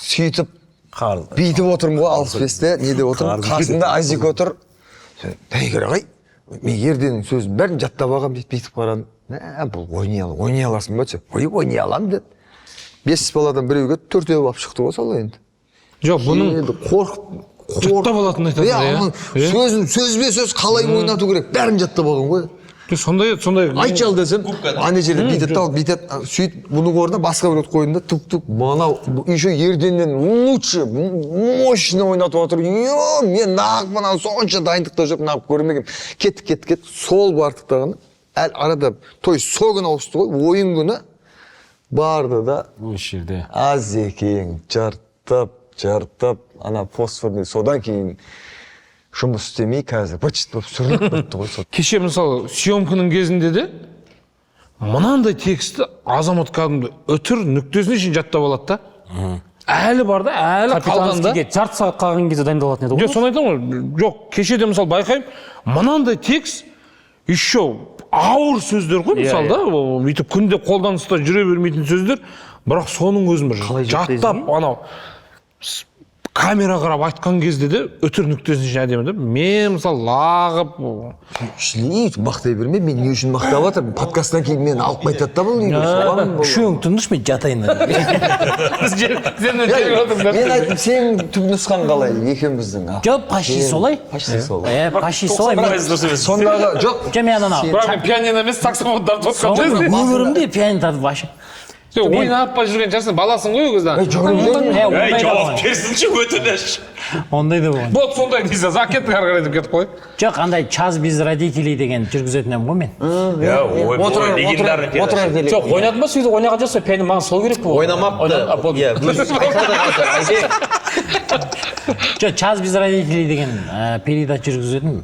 Сөйтіп Қар. бүйтіп отырмын ғой, 65-те неде отырмын, қасымда Азик отыр. Дәйгер ағай, мен Ерденнің сөзін бәрін жаттап алғанмын дейді. Бүйтіп қарадым, мә, бұл ойнай аласың ба десе, ой, ойнай аламын деді. Бес баладан біреуге төртеу алып шықты ғой сол енді. Жоқ, бұның Енді қорқып. Жаттап алатынын айтады, иә, иә. оның Иә. сөзін сөзбе сөз қалай ойнату керек, бәрін жаттап алған ғой. Жоқ, сондай сондай. Айтшы ал десем, ана жерде бүйтеді да, бүйтеді, сөйтіп бұның орнына басқа біреуді қойдым да, тук тук, мынау еще Ерденнен лучше, мощно ойнатып жатыр. Е, мен нағып мына сонша дайындықта жүріп нағып көрмегенмін. Кеттік, кеттік, кеттік, сол бардық дағы, әлі арада, то есть сол күні ауысты ғой, ойын күні барды да. Осы жерде. Азекең жыртып жыртып ана Фосфорный, содан кейін жұмыс істемей, қазір быт шыт болып сүрініп кетті ғой сол. Кеше, мысалы, съемканың кезінде де мынандай текстті Азамат кәдімгі үтір нүктесіне шейін жаттап алады да, әлі бар да, әлі қалған да. Капитанскийге жарты сағат қалған кезде дайындалатын еді ғой. Жоқ, соны айтамын ғой. Жоқ, кеше де, мысалы, байқаймын, мынандай текст, еще ауыр сөздер ғой, мысалы да, ол бүйтіп күнде қолданыста жүре бермейтін сөздер, бірақ соның өзін бір жаттап, анау камера қарап айтқан кезде де үтір нүктесіне шейін әдемі да. Мен, мысалы, лағып. Не мақтай берме, мен не үшін мақтап жатырмын? Подкасттан кейін мені алып қайтады да бұл үйге, соған бұл. Үшеуің тыныш, мен жатайын. Мен айттым, сенің түп нұсқаң қалай екеуміздің? Жоқ, почти солай. Почти солай. Иә, почти солай. Сондағы жоқ. Жоқ, мен анау Бірақ мен пианино емес, саксофон тартып отқан. Өмірімде пианино тартып вообще. Сен ойнап па жүрген шығарсың, баласың ғой ол кезде. Е, ондай да Жауап болған. берсінші, өтініш. Ондай да болған. Болды, сондай дейсіз, а, кеттік ары қарай деп кетіп қой. Жоқ, андай «Час без родителей» деген жүргізетін едім ғой мен. Иә, ой, Отырар, легендарный отырар, отырар передача. Жоқ, ойнадың ба сөйтіп? Ойнаған жоқсың ба пианино? Маған сол керек болды. Ойнамапты. Болды. Иә, өзі айтады қазір, Айбек. Жоқ, «Час без родителей» деген передача жүргізетін.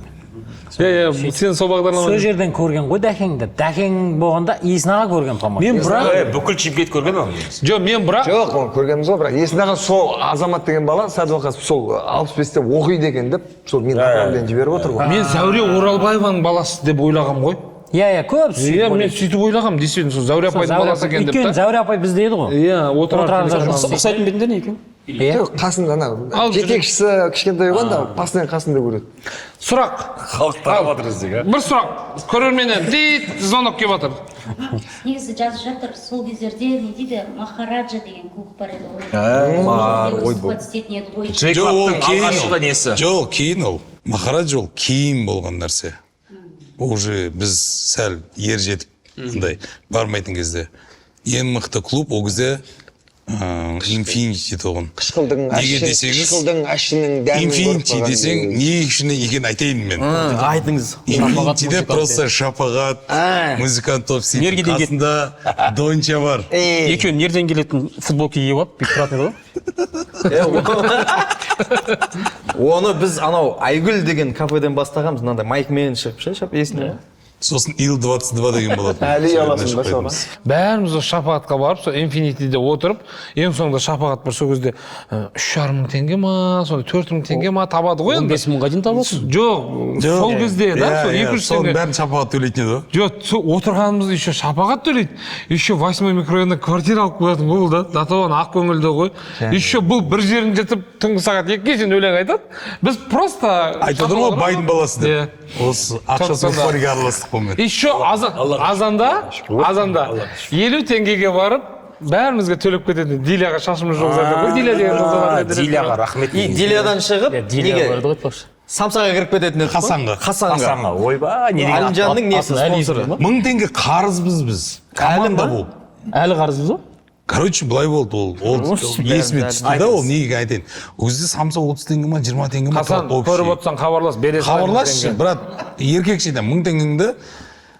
Иә, иә, сен сол Сол бағдарлама. жерден көрген ғой Дәкеңді. Дәкең болғанда Есін аға көрген, по Мен бірақ Ей, бүкіл Шымкент көрген оны. Жоқ, мен бірақ Жоқ, оны көргенбіз ғой, бірақ Есін аға сол Азамат деген бала Сәдуақасов сол 65-те оқиды екен деп, сол мен направление жіберіп отыр ғой. Мен Зәуре Оралбаеваның баласы деп ойлағам ғой. Иә, көп Иә, мен сөйтіп ойлағам, действительно, сол Зәуре апайдың баласы екен деп Өйткені та. Зәуре апай бізде еді ғой. Иә, Отырар. Отырарда жұмыс істейді. Ұқсайтын ба едіңдер не екеуің? Иә. Жоқ, қасында ана Алып жүреді. жетекшісі кішкентай ғой анда, постоянно қасында көреді. Сұрақ. Халық тарап жатыр іздеп, Бір сұрақ көрерменнен дейді, звонок келіп жатыр. Негізі жазып жатыр, сол кездерде не дейді, «Махараджа» деген клуб бар еді ғой. Ой. Выступать істейтін еді ғой. Джей Жоқ, ол Клабтың кейін алғашқы ол. несі. Жоқ, кейін ол. Махараджа ол кейін болған нәрсе. Уже біз сәл ер жетіп, андай бармайтын кезде. Ең мықты клуб ол кезде Инфинити тұғын. Қышқылдың Неге десеңіз, қышқылдың ащының дәмін көріп Инфинити қалған десең, не үшін екенін айтайын мен. Айтыңыз. Инфинитиде просто Шапағат, музыкант топ Нерге істейтін, деген- қасында Донча бар. Екеуі нерден келетін футболка киіп алып бүйтіп тұратын еді ғой. Оны біз анау Айгүл деген кафеден бастағанбыз, мынандай майкмен шығып ше, шап есіңде ме? Сосын Ил-22 деген болатын. Әлі ұяласың ба соған? Бәріміз осы Шапағатқа барып, сол Инфинитиде отырып, ең соңында Шапағат бір сол кезде 3,5 мың теңге ма, сондай 4 мың теңге ма табады ғой енді. 15 мыңға дейін табасың. Жоқ, сол кезде да, сол 200 Соның теңге. бәрін Шапағат төлейтін еді ғой. Жоқ, сол отырғанымызды еще Шапағат төлейді. Еще 8 микрорайонда квартира алып қоятын ғой бұл да. До того ақ көңілді ғой. Еще бұл бір жерін жыртып түнгі сағат 2-ге шейін өлең айтады. Біз просто Айтып отырмын ғой, байдың баласы деп. Иә. Осы ақшасы Сондықтан да- жоқ араластық бұнымен. Еще азанда 50 теңгеге барып, бәрімізге төлеп кететін. Диляға шашымыз жоқ зат ғой. Диля деген қыз бар еді. Диляға рахмет. И Дилядан шығып, Диля неге бар еді ғой айтпақшы. Самсаға кіріп кететін еді ғой. Хасанға. Хасанға. Хасанға, ойбай, не деген Әлімжанның несі, атын әлі спонсоры. есімде ма? 1000 теңге қарызбыз біз. Команда болып. Әлі қарызбыз ғой. Короче, былай болды ол. Ол есіме түсті да, ол неге айтайын. Ол кезде самса 30 теңге ма, 20 теңге ма Хасан, тұрады общий. көріп отырсаң хабарлас, бересің. Хабарласшы, брат, еркекше де 1000 теңгеңді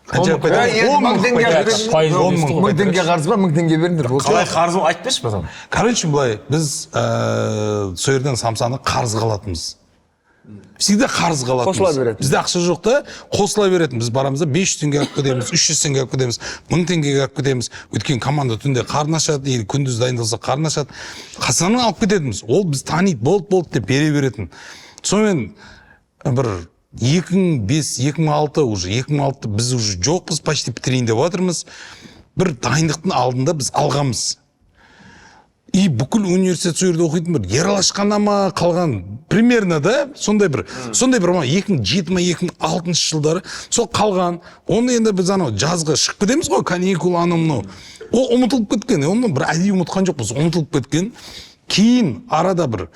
қанша Е, қайтарады? енді 10 мың мың теңге қайтарады. Пайыз 10 мың. 1000 теңге қарыз ба, 1000 теңге беріңдер. Болды. Қалай қарыз ол айтып берші потом. Короче, былай, біз сол жерден самсаны қарызға алатынбыз. Всегда қарызға алатынбыз. Қосыла беретін. Бізде ақша жоқ та, қосыла беретін. Біз барамыз да 500 теңге алып кетеміз, 300 теңге алып кетеміз, 1000 теңгеге алып кетеміз. Өйткені команда түнде қарны ашады, или күндіз дайындалса қарны ашады. Хасаннан алып кететінбіз. Ол біз таниды, болды, болды деп бере беретін. Сонымен бір 2005, 2006 уже, 2006 біз уже жоқпыз, почти бітірейін деп жатырмыз. Бір дайындықтың алдында біз алғанбыз. И бүкіл университет сол жерде оқитын бір Ералашқана ма қалған примерно да, сондай бір сондай бір ма 2007 ма 2006 жылдары сол қалған. Оны енді біз анау жазғы шығып кетеміз ғой, каникул анау мынау. Ол ұмытылып кеткен. Оны бір әдейі ұмытқан жоқпыз, ұмытылып кеткен. Кейін арада бір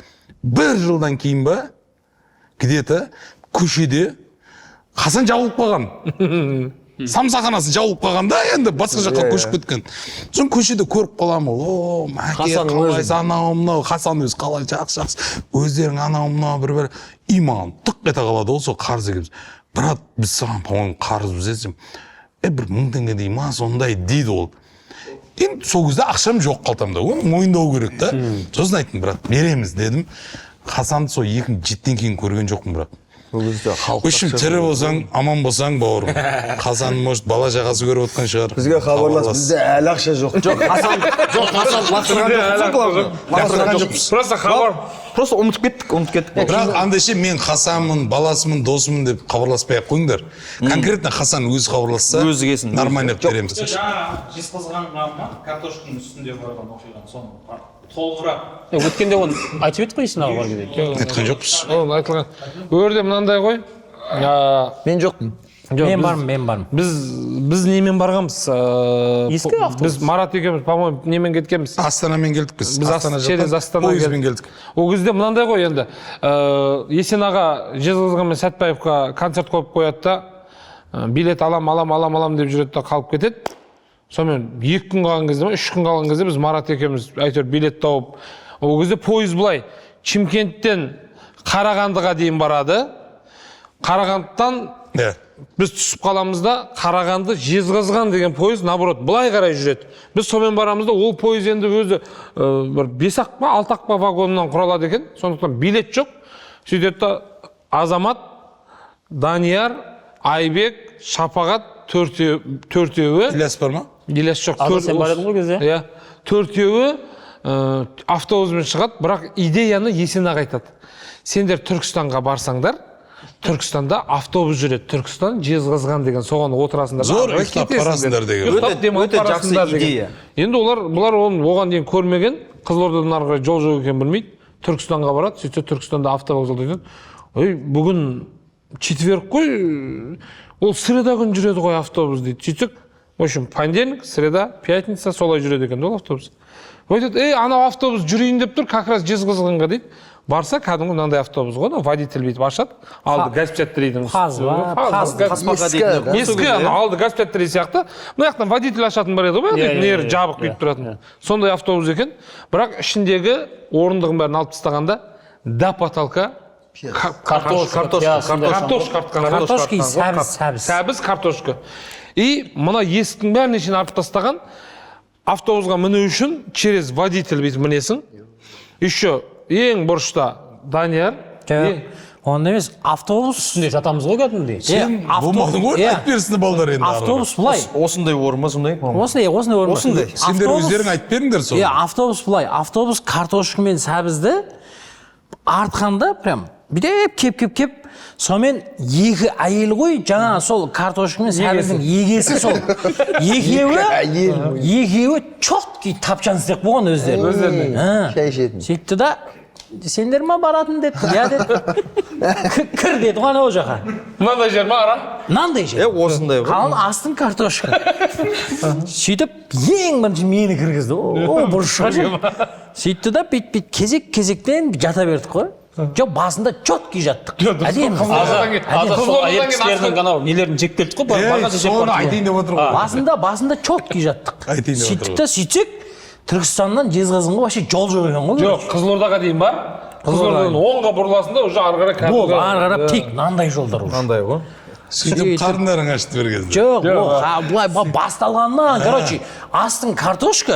жылдан кейін ба, где-то көшеде Хасан жабылып қалған. Самсаханасы жабылып қалған да, енді басқа жаққа көшіп кеткен. Сосын көшеде көріп қаламын, о, Мәке, Хасанның қалайсың, өзін. анау мынау, Хасан өзі қалай, жақсы, жақсы. Өздерің анау мынау бір бір. И маған тық ете қалады ғой, сол қарыз екенбіз. Брат, біз саған, по-моему, қарызбыз десем, бір 1000 теңге дей ма, сондай дейді ол. Енді сол кезде ақшам жоқ қалтамда, оны мойындау керек та. Сосын айттым, брат, береміз дедім. Хасанды сол 2007-ден кейін көрген жоқпын, брат. Ол кезде халық В общем, тірі болсаң, аман болсаң, бауырым. Хасан, может, бала шағасы көріп отқан шығар. Бізге хабарлас, бізде әлі ақша жоқ. Жоқ, Хасан, жоқ, Хасан лақтырған жоқпыз ғой, главное. Лақтырған жоқпыз. Просто хабар. Просто ұмытып кеттік, ұмытып кеттік. Бірақ андай ше, мен Хасанмын, баласымын, досымын деп хабарласпай ақ қойыңдар. Конкретно Хасан өзі хабарласса, Өзі келсін. нормально қылып береміз. Жаңа Жезқазғанға ма, картошканың үстінде барған оқиғаны, соны толығырақ. Өткенде оны айтып едік қой, Есен аға бар кезде. Айтқан жоқпыз. Ол айтылған. Ол жерде мынандай ғой. Мен жоқпын. Жоқ, Мен бармын, мен бармын. Біз немен барғанбыз? Ескі автобус. Біз Марат екеуміз, по-моему, немен кеткенбіз. Астанамен келдік біз. Біз Астана через жақтан Астана пойызбен келдік. Ол кезде мынандай ғой енді. Есен аға Жезқазған мен Сәтбаевқа концерт қойып қояды да, билет алам, алам, алам, алам деп жүреді да қалып кетеді. Сонымен 2 күн қалған кезде ма, 3 күн қалған кезде біз Марат екеуміз әйтеуір билет тауып, ол кезде пойыз былай Шымкенттен Қарағандыға дейін барады. Қарағандыдан біз түсіп қаламыз да, Қарағанды Жезқазған деген пойыз наоборот былай қарай жүреді. Біз сонымен барамыз да, ол пойыз енді өзі бір 5-ақ па, 6-ақ па вагоннан құралады екен. Сондықтан билет жоқ. Сөйтеді да Азамат, Данияр, Айбек, Шапағат төртеуі. Ильяс бар ма? Ильяс жоқ. Азат, сен бар едің ғой кезде? Иә. Төртеуі автобуспен шығады, бірақ идеяны Есен аға айтады. Сендер Түркістанға барсаңдар, Түркістанда автобус жүреді. Түркістан Жезқазған деген, соған отырасыңдар. Зор Ары ұйықтап кетесіңдер. барасыңдар деген. Ұйықтап Өте- демалып өте жақсы барасыңдар деген. идея. Енді олар, бұлар оны оған дейін көрмеген, Қызылордадан ары қарай жол жоқ екенін білмейді. Түркістанға барады, сөйтсе Түркістанда автовокзалда айтады. Ой, бүгін четверг қой, ол среда күні жүреді ғой автобус дейді. Сөйтсек, в общем, понедельник, среда, пятница солай жүреді екен ол автобус. Айтады, ей, анау автобус жүрейін деп тұр, как раз Жезқазғанға дейді. Барса, кәдімгі мынандай автобус ғой, анау водитель бүйтіп ашады, алды газ 53-дің. Фаз ба, Ескі, ана алды газ 53 сияқты. Мына жақтан водитель ашатын бар еді ғой, Иә, бүйтіп иә, нері иә, жабық бүйтіп тұратын. Сондай автобус екен. Бірақ ішіндегі орындығын бәрін алып тастағанда до потолка Картошка, картошка, иә, сондай. картошка артқан. Картошка и сәбіз, сәбіз. Сәбіз, картошка. И мына есіктің бәріне шейін артып тастаған. Автобусқа міну үшін через водитель бүйтіп мінесің. Еще ең бұрышта Данияр. Жоқ, онда емес, автобус Үстінде жатамыз ғой кәдімгідей. Сен болмадың ғой, Иә. айтып берсін балдар енді ары қарай. Автобус былай. Осындай орын ба сондай? Осындай орын бар. Осындай. Сендер өздерің айтып беріңдер соны. Иә, автобус былай. Автобус картошка мен сәбізді артқанда прям бүйтіп кеп кеп кеп, сонымен екі әйел ғой, жаңа сол картошка мен сәбіздің егесі сол екеуі четкий тапчан істеп қойған өздері. Өздеріне. Шай ішетін. Сөйтті да, сендер ма баратын деді. Иә деді. Кір деді ғой анау жаққа. Мынандай жер ма, ара? Мынандай жер. Е, осындай ғой. Қалың астың картошка. Сөйтіп ең бірінші мені кіргізді. О, бұрышқа ше. Сөйтті да, бүйтіп бүйтіп кезек кезектен жата бердік қой. Жоқ, басында четкий жаттық. Әдемі. Аза сол әйел кісілердің анау нелерін жеп келдік қой, Ей, барғанша жеп соны бардық. айтайын деп отыр ғой. Басында четкий жаттық. Айтайын деп Сөйттік отыр та, сөйтсек, Түркістаннан Жезқазғанға вообще жол жоқ екен ғой. Жоқ, Қызылордаға дейін бар. Қызылордадан оңға бұрыласың да, уже ары қарай Болды, кәдімгі. ары қарап тек мынандай жолдар уже. Мынандай ғой. Сөйтіп қарындарың ашты бір кезде. Жоқ, ол былай басталғаннан, короче, астың картошка,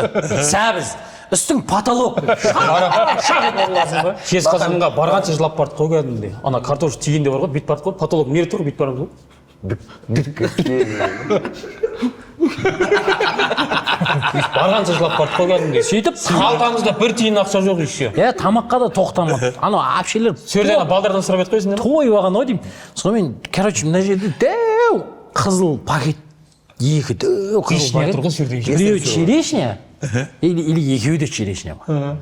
сәбіз, үстің потолок. Шақ етіп ұрыласың ғой. Жезқазғанға барғанша жылап бардық қой кәдімгідей. Ана картошка тигенде бар ғой, бүйтіп бардық қой, потолок нере тұр, бүйтіп барамыз ғой. Барғанша жылап бардық қой кәдімгідей. Сөйтіп Қалтамызда бір тиын ақша жоқ еще. Иә, тамаққа да тоқтамады. Анау әпшелер Сол жерде ана балдардан сұрап едік қой сендер. Тойып алған ғой деймін. Сонымен, короче, мына жерде дәу қызыл пакет, екі дәу қызыл Вишня пакет. тұр ғой сол жерде. Біреуі черешня, или екеуі де черешня ма?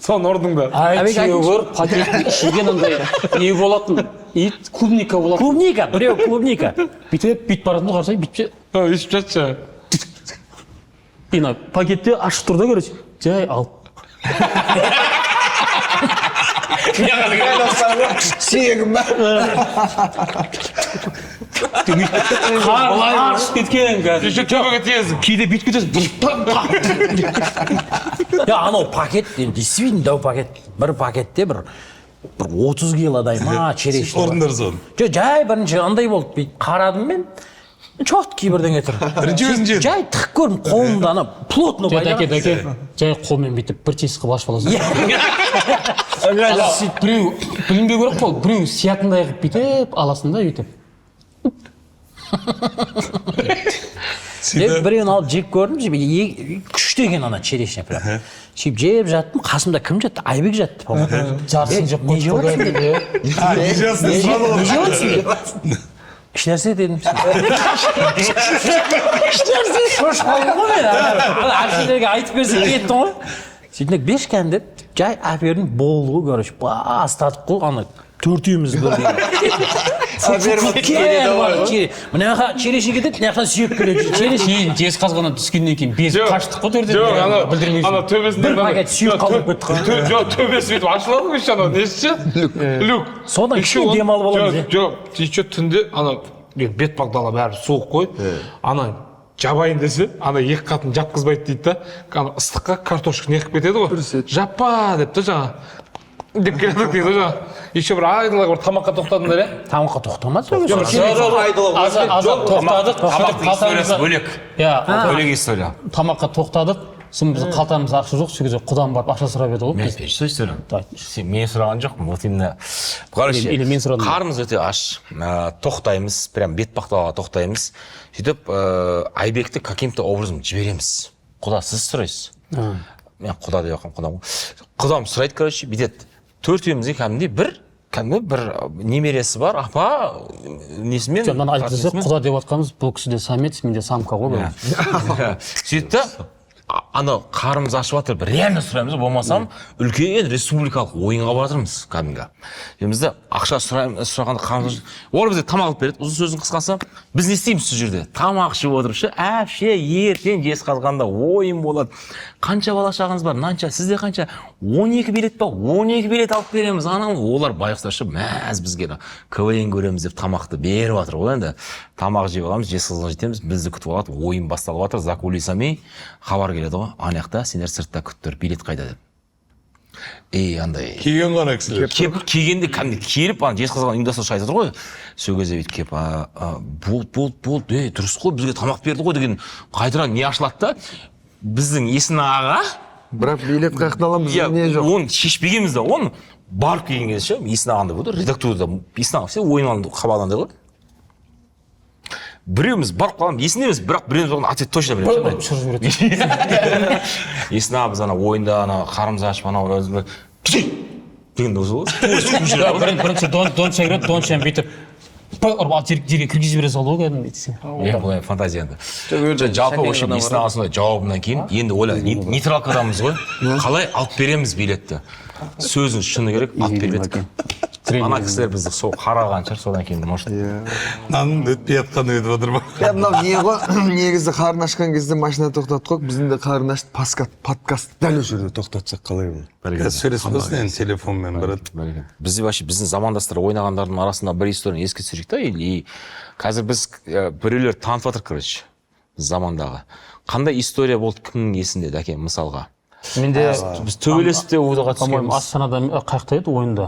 Соны ұрдың да. Әйтеуір пакеттің ішінде андай не болатын, ит клубника болатын. Клубника, біреу клубника. Бүйтіп бүйтіп баратын ғой, қарасаң бүйтіп ше. Ішіп жатшы. И ана пакетте ашық тұр да, короче, жай алып. Сүйегім ба? Қар ашып кеткен кәдімгі. Еще төбеге тиесің. Кейде бүйтіп кетесің. Я, анау пакет, енді действительно дәу пакет. Бір пакетте бір 30 килодай ма черешня. бар. Ұрдыңдар соны. Жоқ, жай бірінші андай болды, бүйтіп қарадым мен. Четкий бірдеңе тұр. Бірінші өзің жедің. Жай тығып көрдім, қолымда ана плотно Жай, дәке, байлаған. дәке, жай қолмен бүйтіп бір тесік қылып ашып аласың. Ана біреу білінбеу керек қой, біреу сиятындай қылып бүйтіп аласың да бүйтіп. Деп біреуін алып жеп көрдім, жеп, күшті екен ана черешня прям. Сөйтіп жеп жаттым, қасымда кім жатты? Айбек жатты, по-моему. Жартысын жеп Не жеп қойдық жатырсың қой. деді. Не жеп Не жеп жатырсың деді. Ешнәрсе дедім. Ешнәрсе. Шошып қалдым ғой мен. Ана әпшелерге айтып берсе кеттім ғой. Сөйтіп беш кән деп жай әпердім, болды ғой, короче, бастадық қой ана төртеуміз бірдей. Мына жаққа черешня кетеді, мына жақтан сүйек келеді. Черешня. Кейін Жезқазғаннан түскеннен кейін безіп қаштық қой төртеуміз. Жоқ, ана білдірмей. Ана төбесінде Бір пакет сүйек қалдырып кеттік қой. Жоқ, төбесі бүйтіп ашылады ғой еще анау несі ше? Люк. Содан Еще кішкене демалып аламыз, Жоқ, жоқ, еще түнде ана енді бетпақ дала бәрі суық қой. Ана жабайын десе, ана екі қатын жапқызбайды дейді да. Ана ыстыққа картошка неғып кетеді ғой. Жаппа деп та жаңа деп келе жатыр дейді ғой жаңа. Еще бір айдалаға бір тамаққа тоқтадыңдар, иә? Тамаққа тоқтамады сол кезде. Азап тоқтадық. Тамақтың историясы бөлек. Иә, Бөлек история. тамаққа тоқтадық. Сосын біздің қалтамызда ақша жоқ, сол кезде құдам барып ақша сұрап еді ғой. Мен Біз- айтпайыншы сол историяны. Сен мен сұраған жоқпын, вот именно. Короче, Или мен сұрадым. Қарнымыз өте аш. Тоқтаймыз, прям бетпақ далаға тоқтаймыз. Сөйтіп, Айбекті каким-то образом жібереміз. Құда, сіз сұрайсыз. Мен құда деп жатқанмын, құдам ғой. Құдам сұрайды, короче, бүйтеді. Төртеумізге кәдімгідей бір кәдімгі бір немересі бар апа несімен Жоқ, мынаны айтып тұрсақ, құда деп жатқанымыз, бұл кісі де самец, мен де самка ғой. Сөйтті да, Ана қарнымыз ашып жатыр, бір реально сұраймыз, болмасам үлкен республикалық ойынға барып жатырмыз кәдімгі. Енді ақша сұрағанда қарнымыз, олар бізге тамақ алып береді. Ұзын сөздің қысқасы, біз не істейміз сол жерде? Тамақ ішіп отырып ше, әпше ертең Жезқазғанда ойын болады. Қанша бала шағаңыз бар? Мынанша, сізде қанша? 12 билет па? 12 билет алып береміз. Анау олар байғұстар ше, мәз бізге КВН көреміз деп тамақты беріп жатыр ғой енді. Тамақ жеп аламыз, Жезқазғанға жетеміз, бізді күтіп алады, ойын басталып жатыр, за кулисами хабар келеді ғой. Ана жақта сендер сыртта күтіп тұр, билет қайда деп. Ей, андай. Келген ғана кісілер. Келгенде кәдімгі келіп, ана Жезқазған ұйымдастырушы айтып отыр ғой. Сол кезде бүйтіп келіп, болды, болды, ей, дұрыс қой, бізге тамақ берді ғой деген қайтадан не ашылады да, біздің Есін аға. Бірақ билет қаяқтан аламыз, не жоқ. Оны шешпегенбіз да, оны барып келген кезде ше, Есін ағандай болды, редактурада Есін аға, все ойын алынды, хабарланды ғой. Біреуміз барып қаламыз, есінде емес, бірақ біреуміз оған ответ точно білеміз. Есін аға, біз ана ойында ана қарнымыз ашып, анау деген дауыс ғой. Бірінші Донша кіреді, Доншаны бүйтіп ұрып алып жерге кіргізіп жібере салды ғой кәдімгі. Иә, бұл енді фантазия енді. Жалпы вообще Есін аға сондай жауабынан кейін енді ойла, нейтралкадамыз ғой, қалай алып береміз билетті? Сөздің шыны керек, алып бермедік. Ана кісілер бізді сол қараған шығар, содан кейін может. Мынаның өтпей жатқаны өтіп жатыр ма? Иә, мынау не ғой, негізі қарын ашқан кезде машина тоқтатып қойып, біздің де қарын ашты, подкаст дәл осы жерде тоқтатсақ қалай болады? Қазір сөйлесіп қалсын енді телефонмен, брат. Бізде вообще біздің замандастар ойнағандардың арасында бір историяны еске түсірейік та, или қазір біз біреулер танытып жатыр, короче, замандағы. Қандай история болды, кімнің есінде, дәке, мысалға? Менде біз төбелесіп те одаға по-моему, түскенбіз. Астанада қаяқта еді ойында?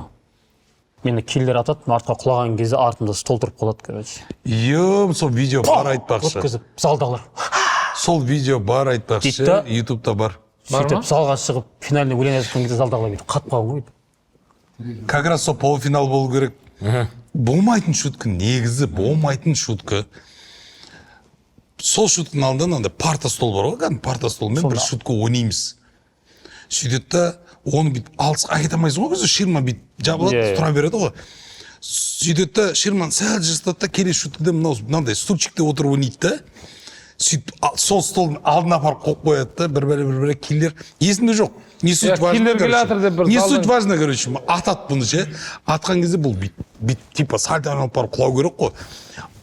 Мені киллер атады, артқа құлаған кезде артымда стол тұрып қалады, короче. Ем, сол видео бар айтпақшы. Өткізіп, залдағылар. Сол видео бар айтпақшы, ютубта бар. Сөйтіп залға шығып, финальный өлең айтқан кезде залдағылар бүйтіп қатып қалған ғой. Как раз сол полуфинал болу керек. Болмайтын шутка, негізі болмайтын шутка. Сол шутканың алдында мынандай парта стол бар ғой, кәдімгі парта столмен бір шутка ойнаймыз. Сөйтеді да, оны бүйтіп алысқа әкете алмайсың ғой, өзі ширма бүйтіп жабылады, тұра береді ғой. Сөйтеді да, ширманы сәл жыртады да, келесі шуткада мынау мынандай стульчикте отырып ойнайды да. Сөйтіп сол столдың алдына апарып қойып қояды да, бір бәле, бір бәле киллер есімде жоқ. Не суть важно, короче. Не суть важно, короче, атады бұны ше. Атқан кезде бұл бүйтіп типа сальто айналып барып құлау керек қой.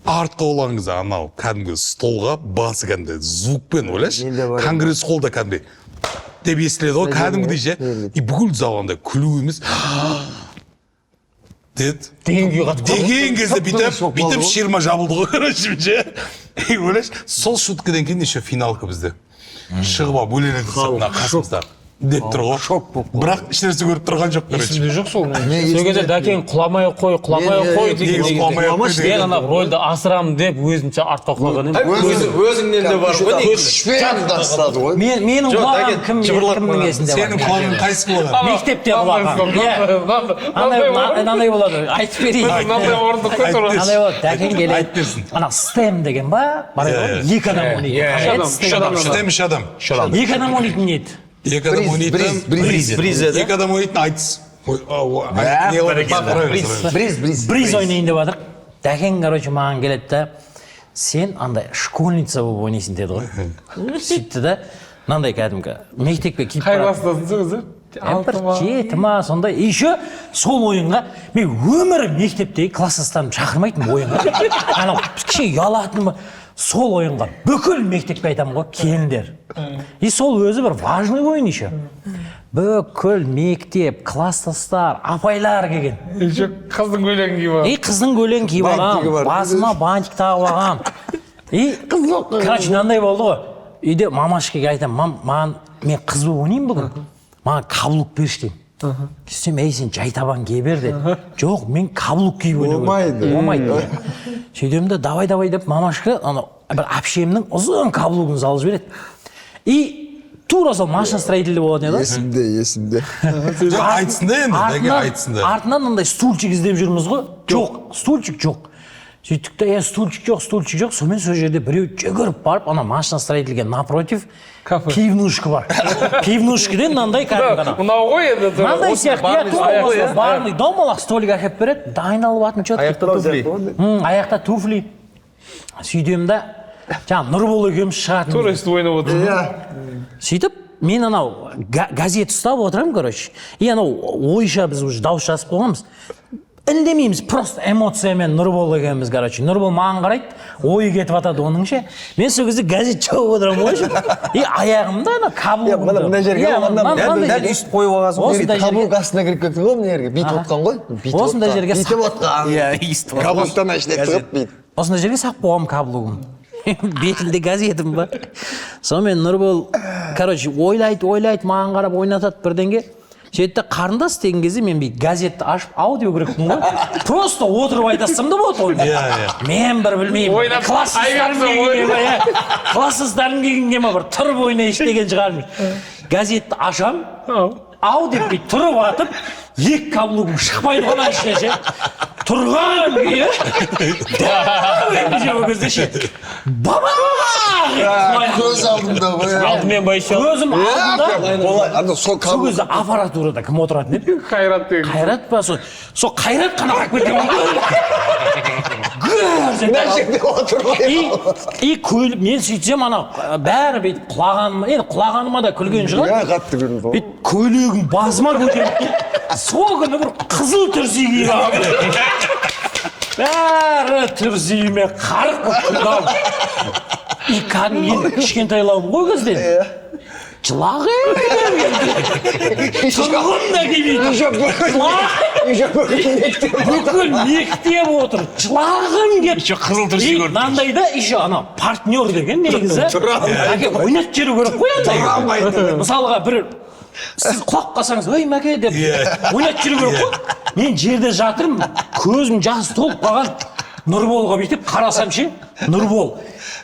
Артқа құлаған кезде анау кәдімгі столға басы кәдімгі звукпен, ойлашы. Конгресс холлда кәдімгі деп естіледі ғой, кәдімгідей ше. И бүкіл зал андай күлу емес. Деді. Деген кезде бүйтіп ширма жабылды ғой, короче, ше. И ойлашы, сол шуткадан кейін еще финалка бізде. Шығып алып өлең айтып мына қасымызда деп тұр ғой. Шок болып қалды. Бірақ ешнәрсе көріп тұрған жоқ, короче. Есімде жоқ сол. Сол кезде дәкең құламай қой, құламай қой деген. Мен ана рольді асырамын деп өзімше артқа құлаған едім. Өзіңнен де бар ғой негізі. Күшпен тастады ғой. Менің құлағаным кімнің есінде бар? Сенің құлағың қайсы құлаған? Мектепте құлаған. Мынандай болады, айтып берейін. Мынандай орындық қой тура. Мынандай болады, дәкең келеді. Ана стем деген ба? Бар еді ғой, екі адам ойнайтын. Стем үш адам. Екі адам ойнайтын еді. Екі адам ойнайтын Бриз. Екі адам ойнайтын айтыс. Бриз. Бриз ойнайын деп жатыр. Дәкең, короче, маған келеді да, сен андай школьница болып ойнайсың деді ғой. Сөйтті да, мынандай кәдімгі мектепке киіп Қай барады. класстасың сен өзі? Бір жеті ма сондай. Еще сол ойынға мен өмірі мектептегі класстастарымды шақырмайтынмын ойынға. Анау кішкене ұялатынмын. Сол ойынға бүкіл мектепке айтамын ғой, келіңдер. И сол өзі бір важный ойын еще. Бүкіл мектеп, класстастар, апайлар келген. Еще қыздың көйлегін киіп алған. И қыздың көйлегін киіп алғам, басыма бантик тағып алғам. И короче, мынандай болды ғой. Үйде мамашкаға айтамын, мам, маған мен қыз болып ойнаймын бүгін. Маған каблук берші деймін. Сөйтсем, ей, сен жай табан кие бер деді. Жоқ, мен каблук киіп ойнау керек. Болмайды. Болмайды. Сөйтемін де, давай, давай деп мамашка ана бір әпшемнің ұзын каблугын салып жібереді. И тура сол машина строителі болатын еді. Есімде, есімде. Айтсын да енді, дәке айтсын да. Артынан мындай стульчик іздеп жүрміз ғой. Жоқ, стульчик жоқ. Сөйттік те, стульчик жоқ, стульчик жоқ. Сонымен сол жерде біреу жүгіріп барып, ана машина строительге напротив пивнушка бар. Пивнушкадан мынандай кәдімгі ана. Мынау ғой енді. Мынандай сияқты, иә, тура осы барный домалақ столик әкеліп береді, дайындалып алатын четко. Аяқта туфли. Аяқта туфли. Сөйтемін да, Жаңағы Нұрбол екеуміз шығатын. Тура өйстіп ойнап отырсың. Иә. Сөйтіп мен анау газет ұстап отырамын, короче. И анау ойша біз уже дауыс жазып қойғанбыз. Үндемейміз, просто эмоциямен Нұрбол екеуміз, короче. Нұрбол маған қарайды, ойы кетіп жатады оның ше. Мен сол кезде газет жауып отырамын ғой ше. И аяғымда ана каблугымды. Мына мына жерге Иә, мынандай дәл жерге. өйстіп қойып алғансың ғой. Осындай жерге. Каблук астына кіріп кетті ғой, мына жерге бүйтіп отқан ғой, бүйтіп Осындай отқан, жерге бүйтіп отқан. Иә, өйстіп. Каблуктан ішіне тығып бүйтіп. Осындай жерге салып қойғанмын каблугым. Бетімде газетім бар. Сонымен Нұрбол, короче, ойлайды, ойлайды, маған қарап ойнатады бірдеңе. Сөйтті де, қарындас деген кезде мен бүйтіп газетті ашып ау деу керекпін ғой. Просто отырып айта салсам да болады ғой. Иә, иә. Мен бір білмеймін. Ойнап, Класстастарым айғақсың ғой. келгенге ма, иә. Класстастарым келгенге ма, бір тұрып ойнайыншы деген шығармын. Газетті ашам, ау деп бүйтіп тұрып атып, екі каблугым шықпайды ғой ана ішіне ше. Тұрған күйі. Дәу ол кезде ше. Баба! Көз алдымда ғой. Алдымен байша. Көзім алдында. Олай, ана сол Сол каблук. кезде аппаратурада кім отыратын еді? Қайрат деген. Қайрат па сол? Сол Қайрат қана қалып кеткен ғой. Мына жерде отыр ғой. И көл, мен сөйтсем ана бәрі бүйтіп құлағаныма, енді құлағаныма да күлген шығар. Иә, қатты күлді ғой. Бүйтіп көйлегім басыма көтеріп, сол күні бір қызыл түрси киіп алғанмын. Бәрі түрсиіме қарық болып күлді. И кәдімгі енді кішкентайлауым ғой кезде. Жылағым тұрғым да келмейді. Бүкіл мектеп отыр. Жылағым келіп. Еще қызыл түрси И көріп. мынандай да еще ана партнер деген негізі. Әке ойнатып жіберу керек қой андай. Мысалға бір сіз құлап қалсаңыз, ой Мәке деп ойнатып жіберу керек қой. Мен жерде жатырмын, көзім жас толып қалған. Нұрболға бүйтіп қарасам ше, Нұрбол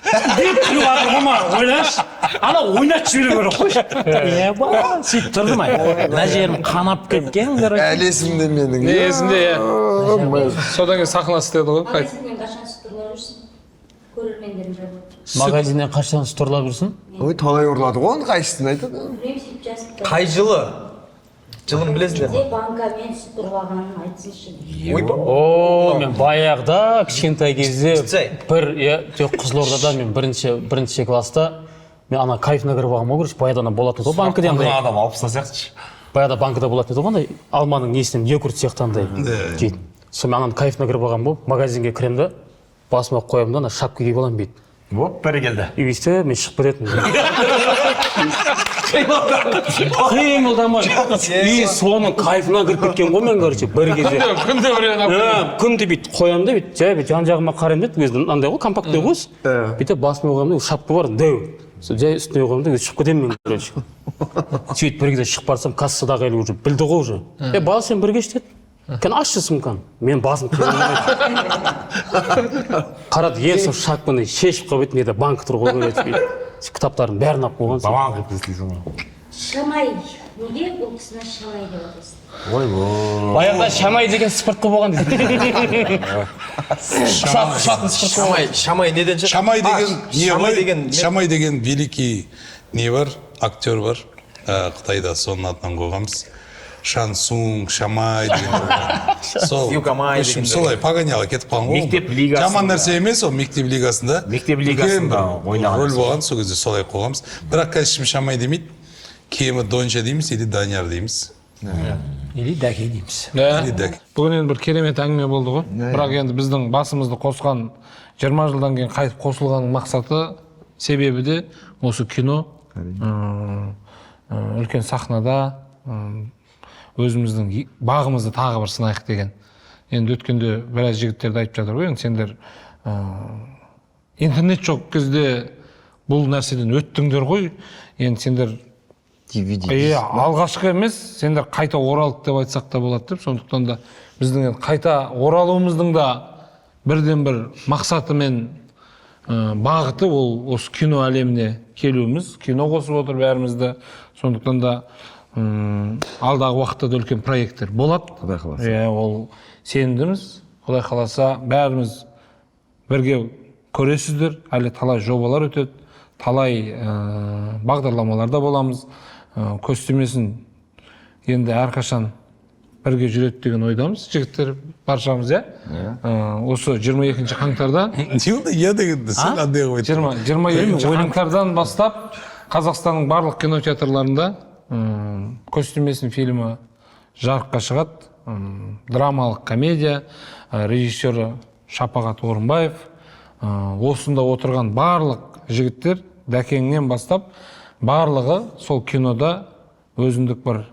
деп күліп жатыр ғой маған, ойлашы. Ана ойнатып жіберу керек қой. Е, ба, сөйтіп тұрдым ай. Мына жерім қанап кеткен, короче. Әлі есімде менің. Не есінде, иә. Содан кейін сахна істеді ғой. Қайт. Магазиннен қашан сүт ұрлап жүрсің? Көрермендерің жабылып. Магазиннен қашан сүт ұрлап жүрсің? Ой, талай ұрлады ғой, оның қайсысын айтады? Білмеймін, сөйтіп жазып тұр. Қай жылы? Жылын білесіңдер ме? Де банкамен сүт ұрлағанын айтсыншы. Ойбай. О, мен баяғыда кішкентай кезде Сүтсай. бір, иә, жоқ, Қызылордада мен бірінші класста мен ана кайфына кіріп алғанмын ғой, короче, баяғыда ана болатын ғой банкіде андай. Адам алып тастаса сияқты. Баяғыда банкіде болатын еді ғой андай алманың несінен йогурт сияқты андай жейтін. Сонымен ананың кайфына кіріп алғанмын ғой, магазинге кіремін да, басыма қоямын да, ана шапка киіп аламын бүйтіп. Оп, бәрекелді. И өйстіп мен шығып кететінмін. Қимылдамай. И соның кайфына кіріп кеткен ғой мен, короче, бір кезде. Күнде біреуін алып Ә, күнде бүйтіп қоямын да, бүйтіп жай бүйтіп жан жағыма қараймын да, өзі андай ғой, компактный ғой өзі. Бүйтіп басыма қоямын да, шапка бар дәу. Сол жай үстіне қоямын да, өзі шығып кетемін мен, короче. Сөйтіп бір кезде шығып барсам, кассадағы әйел уже білді ғой уже. Е, бала, сен бірге іш деді. Кән ашшы сумканы. Мен басым қимылдамайды. Қарады, ең соң шапканы шешіп қойып еді, неде банк тұр ғой, короче, бүйтіп. Кітаптардың бәрін алып қойған. Бабаң қылып істейсің ғой. Шамай. Неге бұл кісіні Шамай деп атайсың? Ойбой. Баяғыда Шамай деген сыпыртқы болған дейді. Ұшатын сыпыртқы. Шамай, Шамай неден шығады? Шамай деген не Шамай ғой? деген Шамай деген великий не бар, актер бар. Қытайда соның атынан қойғанбыз. Шансунг, Шамай деген. Сол. Юкамай В общем, дегендер. солай погоняло кетіп қалған ғой. Мектеп лигасында. Жаман нәрсе емес ол, мектеп лигасында. Мектеп Үлкен лигасында бір ойнаған роль нәрсе. болған, сол кезде солай қойғанбыз. Бірақ қазір ешкім Шамай демейді. Кемі Донша дейміз или Данияр дейміз. Или Дәке дейміз. Иә. Или Дәке. Бүгін енді бір керемет әңгіме болды ғой. Бірақ енді біздің басымызды қосқан 20 жылдан кейін қайтып қосылған мақсаты, себебі де осы кино. Үлкен сахнада өзіміздің бағымызды тағы бір сынайық деген. Енді өткенде біраз жігіттерді айтып жатыр ғой, енді сендер интернет жоқ кезде бұл нәрседен өттіңдер ғой. Енді сендер DVD. Иә, алғашқы емес, сендер қайта оралдық деп айтсақ та болады деп. Сондықтан да біздің енді қайта оралуымыздың да бірден бір мақсаты мен бағыты ол осы кино әлеміне келуіміз, кино қосып отыр бәрімізді. Сондықтан да алдағы уақытта да үлкен проекттер болады. Құдай қаласа. Иә, ол сенімдіміз. Құдай қаласа, бәріміз бірге көресіздер. Әлі талай жобалар өтеді, талай бағдарламаларда боламыз. Көз тимесін, енді әрқашан Бірге жүреді деген ойдамыз, жігіттер, баршамыз, иә. Осы 22 қаңтарда. Не болды, иә дегенді сен қандай қылып айттың? 22 қаңтардан бастап Қазақстанның барлық кинотеатрларында «Көз тимесін» фильмі жарыққа шығады. Драмалық комедия, режиссері Шапағат Орынбаев. Осында отырған барлық жігіттер, Дәкеңнен бастап барлығы сол кинода өзіндік бір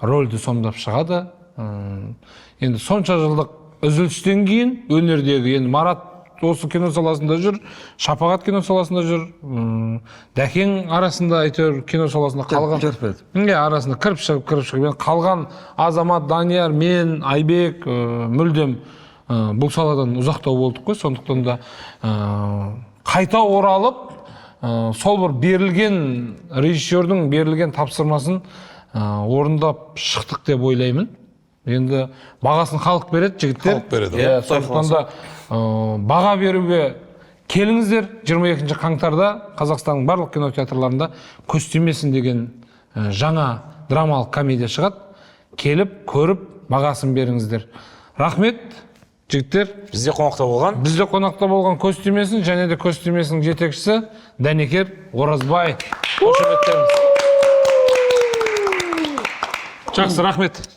рөлді сомдап шығады. Енді сонша жылдық үзілістен кейін өнердегі, енді Марат осы кино саласында жүр, Шапағат кино саласында жүр, Дәкең арасында әйтеуір кино саласында қалған, иә, арасында кіріп шығып, кіріп шығып, енді қалған Азамат, Данияр, мен, Айбек мүлдем бұл саладан ұзақтау болдық қой. Сондықтан да қайта оралып, сол бір берілген, режиссердің берілген тапсырмасын орындап шықтық деп ойлаймын. Енді бағасын халық береді, жігіттер. Халық береді. Иә, сондықтан да баға беруге келіңіздер. 22 қаңтарда Қазақстанның барлық кинотеатрларында «Көз тимесін» деген жаңа драмалық комедия шығады. Келіп көріп, бағасын беріңіздер. Рахмет, жігіттер. Бізде қонақта болған, бізде қонақта болған «Көз тимесін» және де «Көз тимесіннің» жетекшісі Дәнекер Оразбай. Қошеметтеріңіз. Жақсы, рахмет.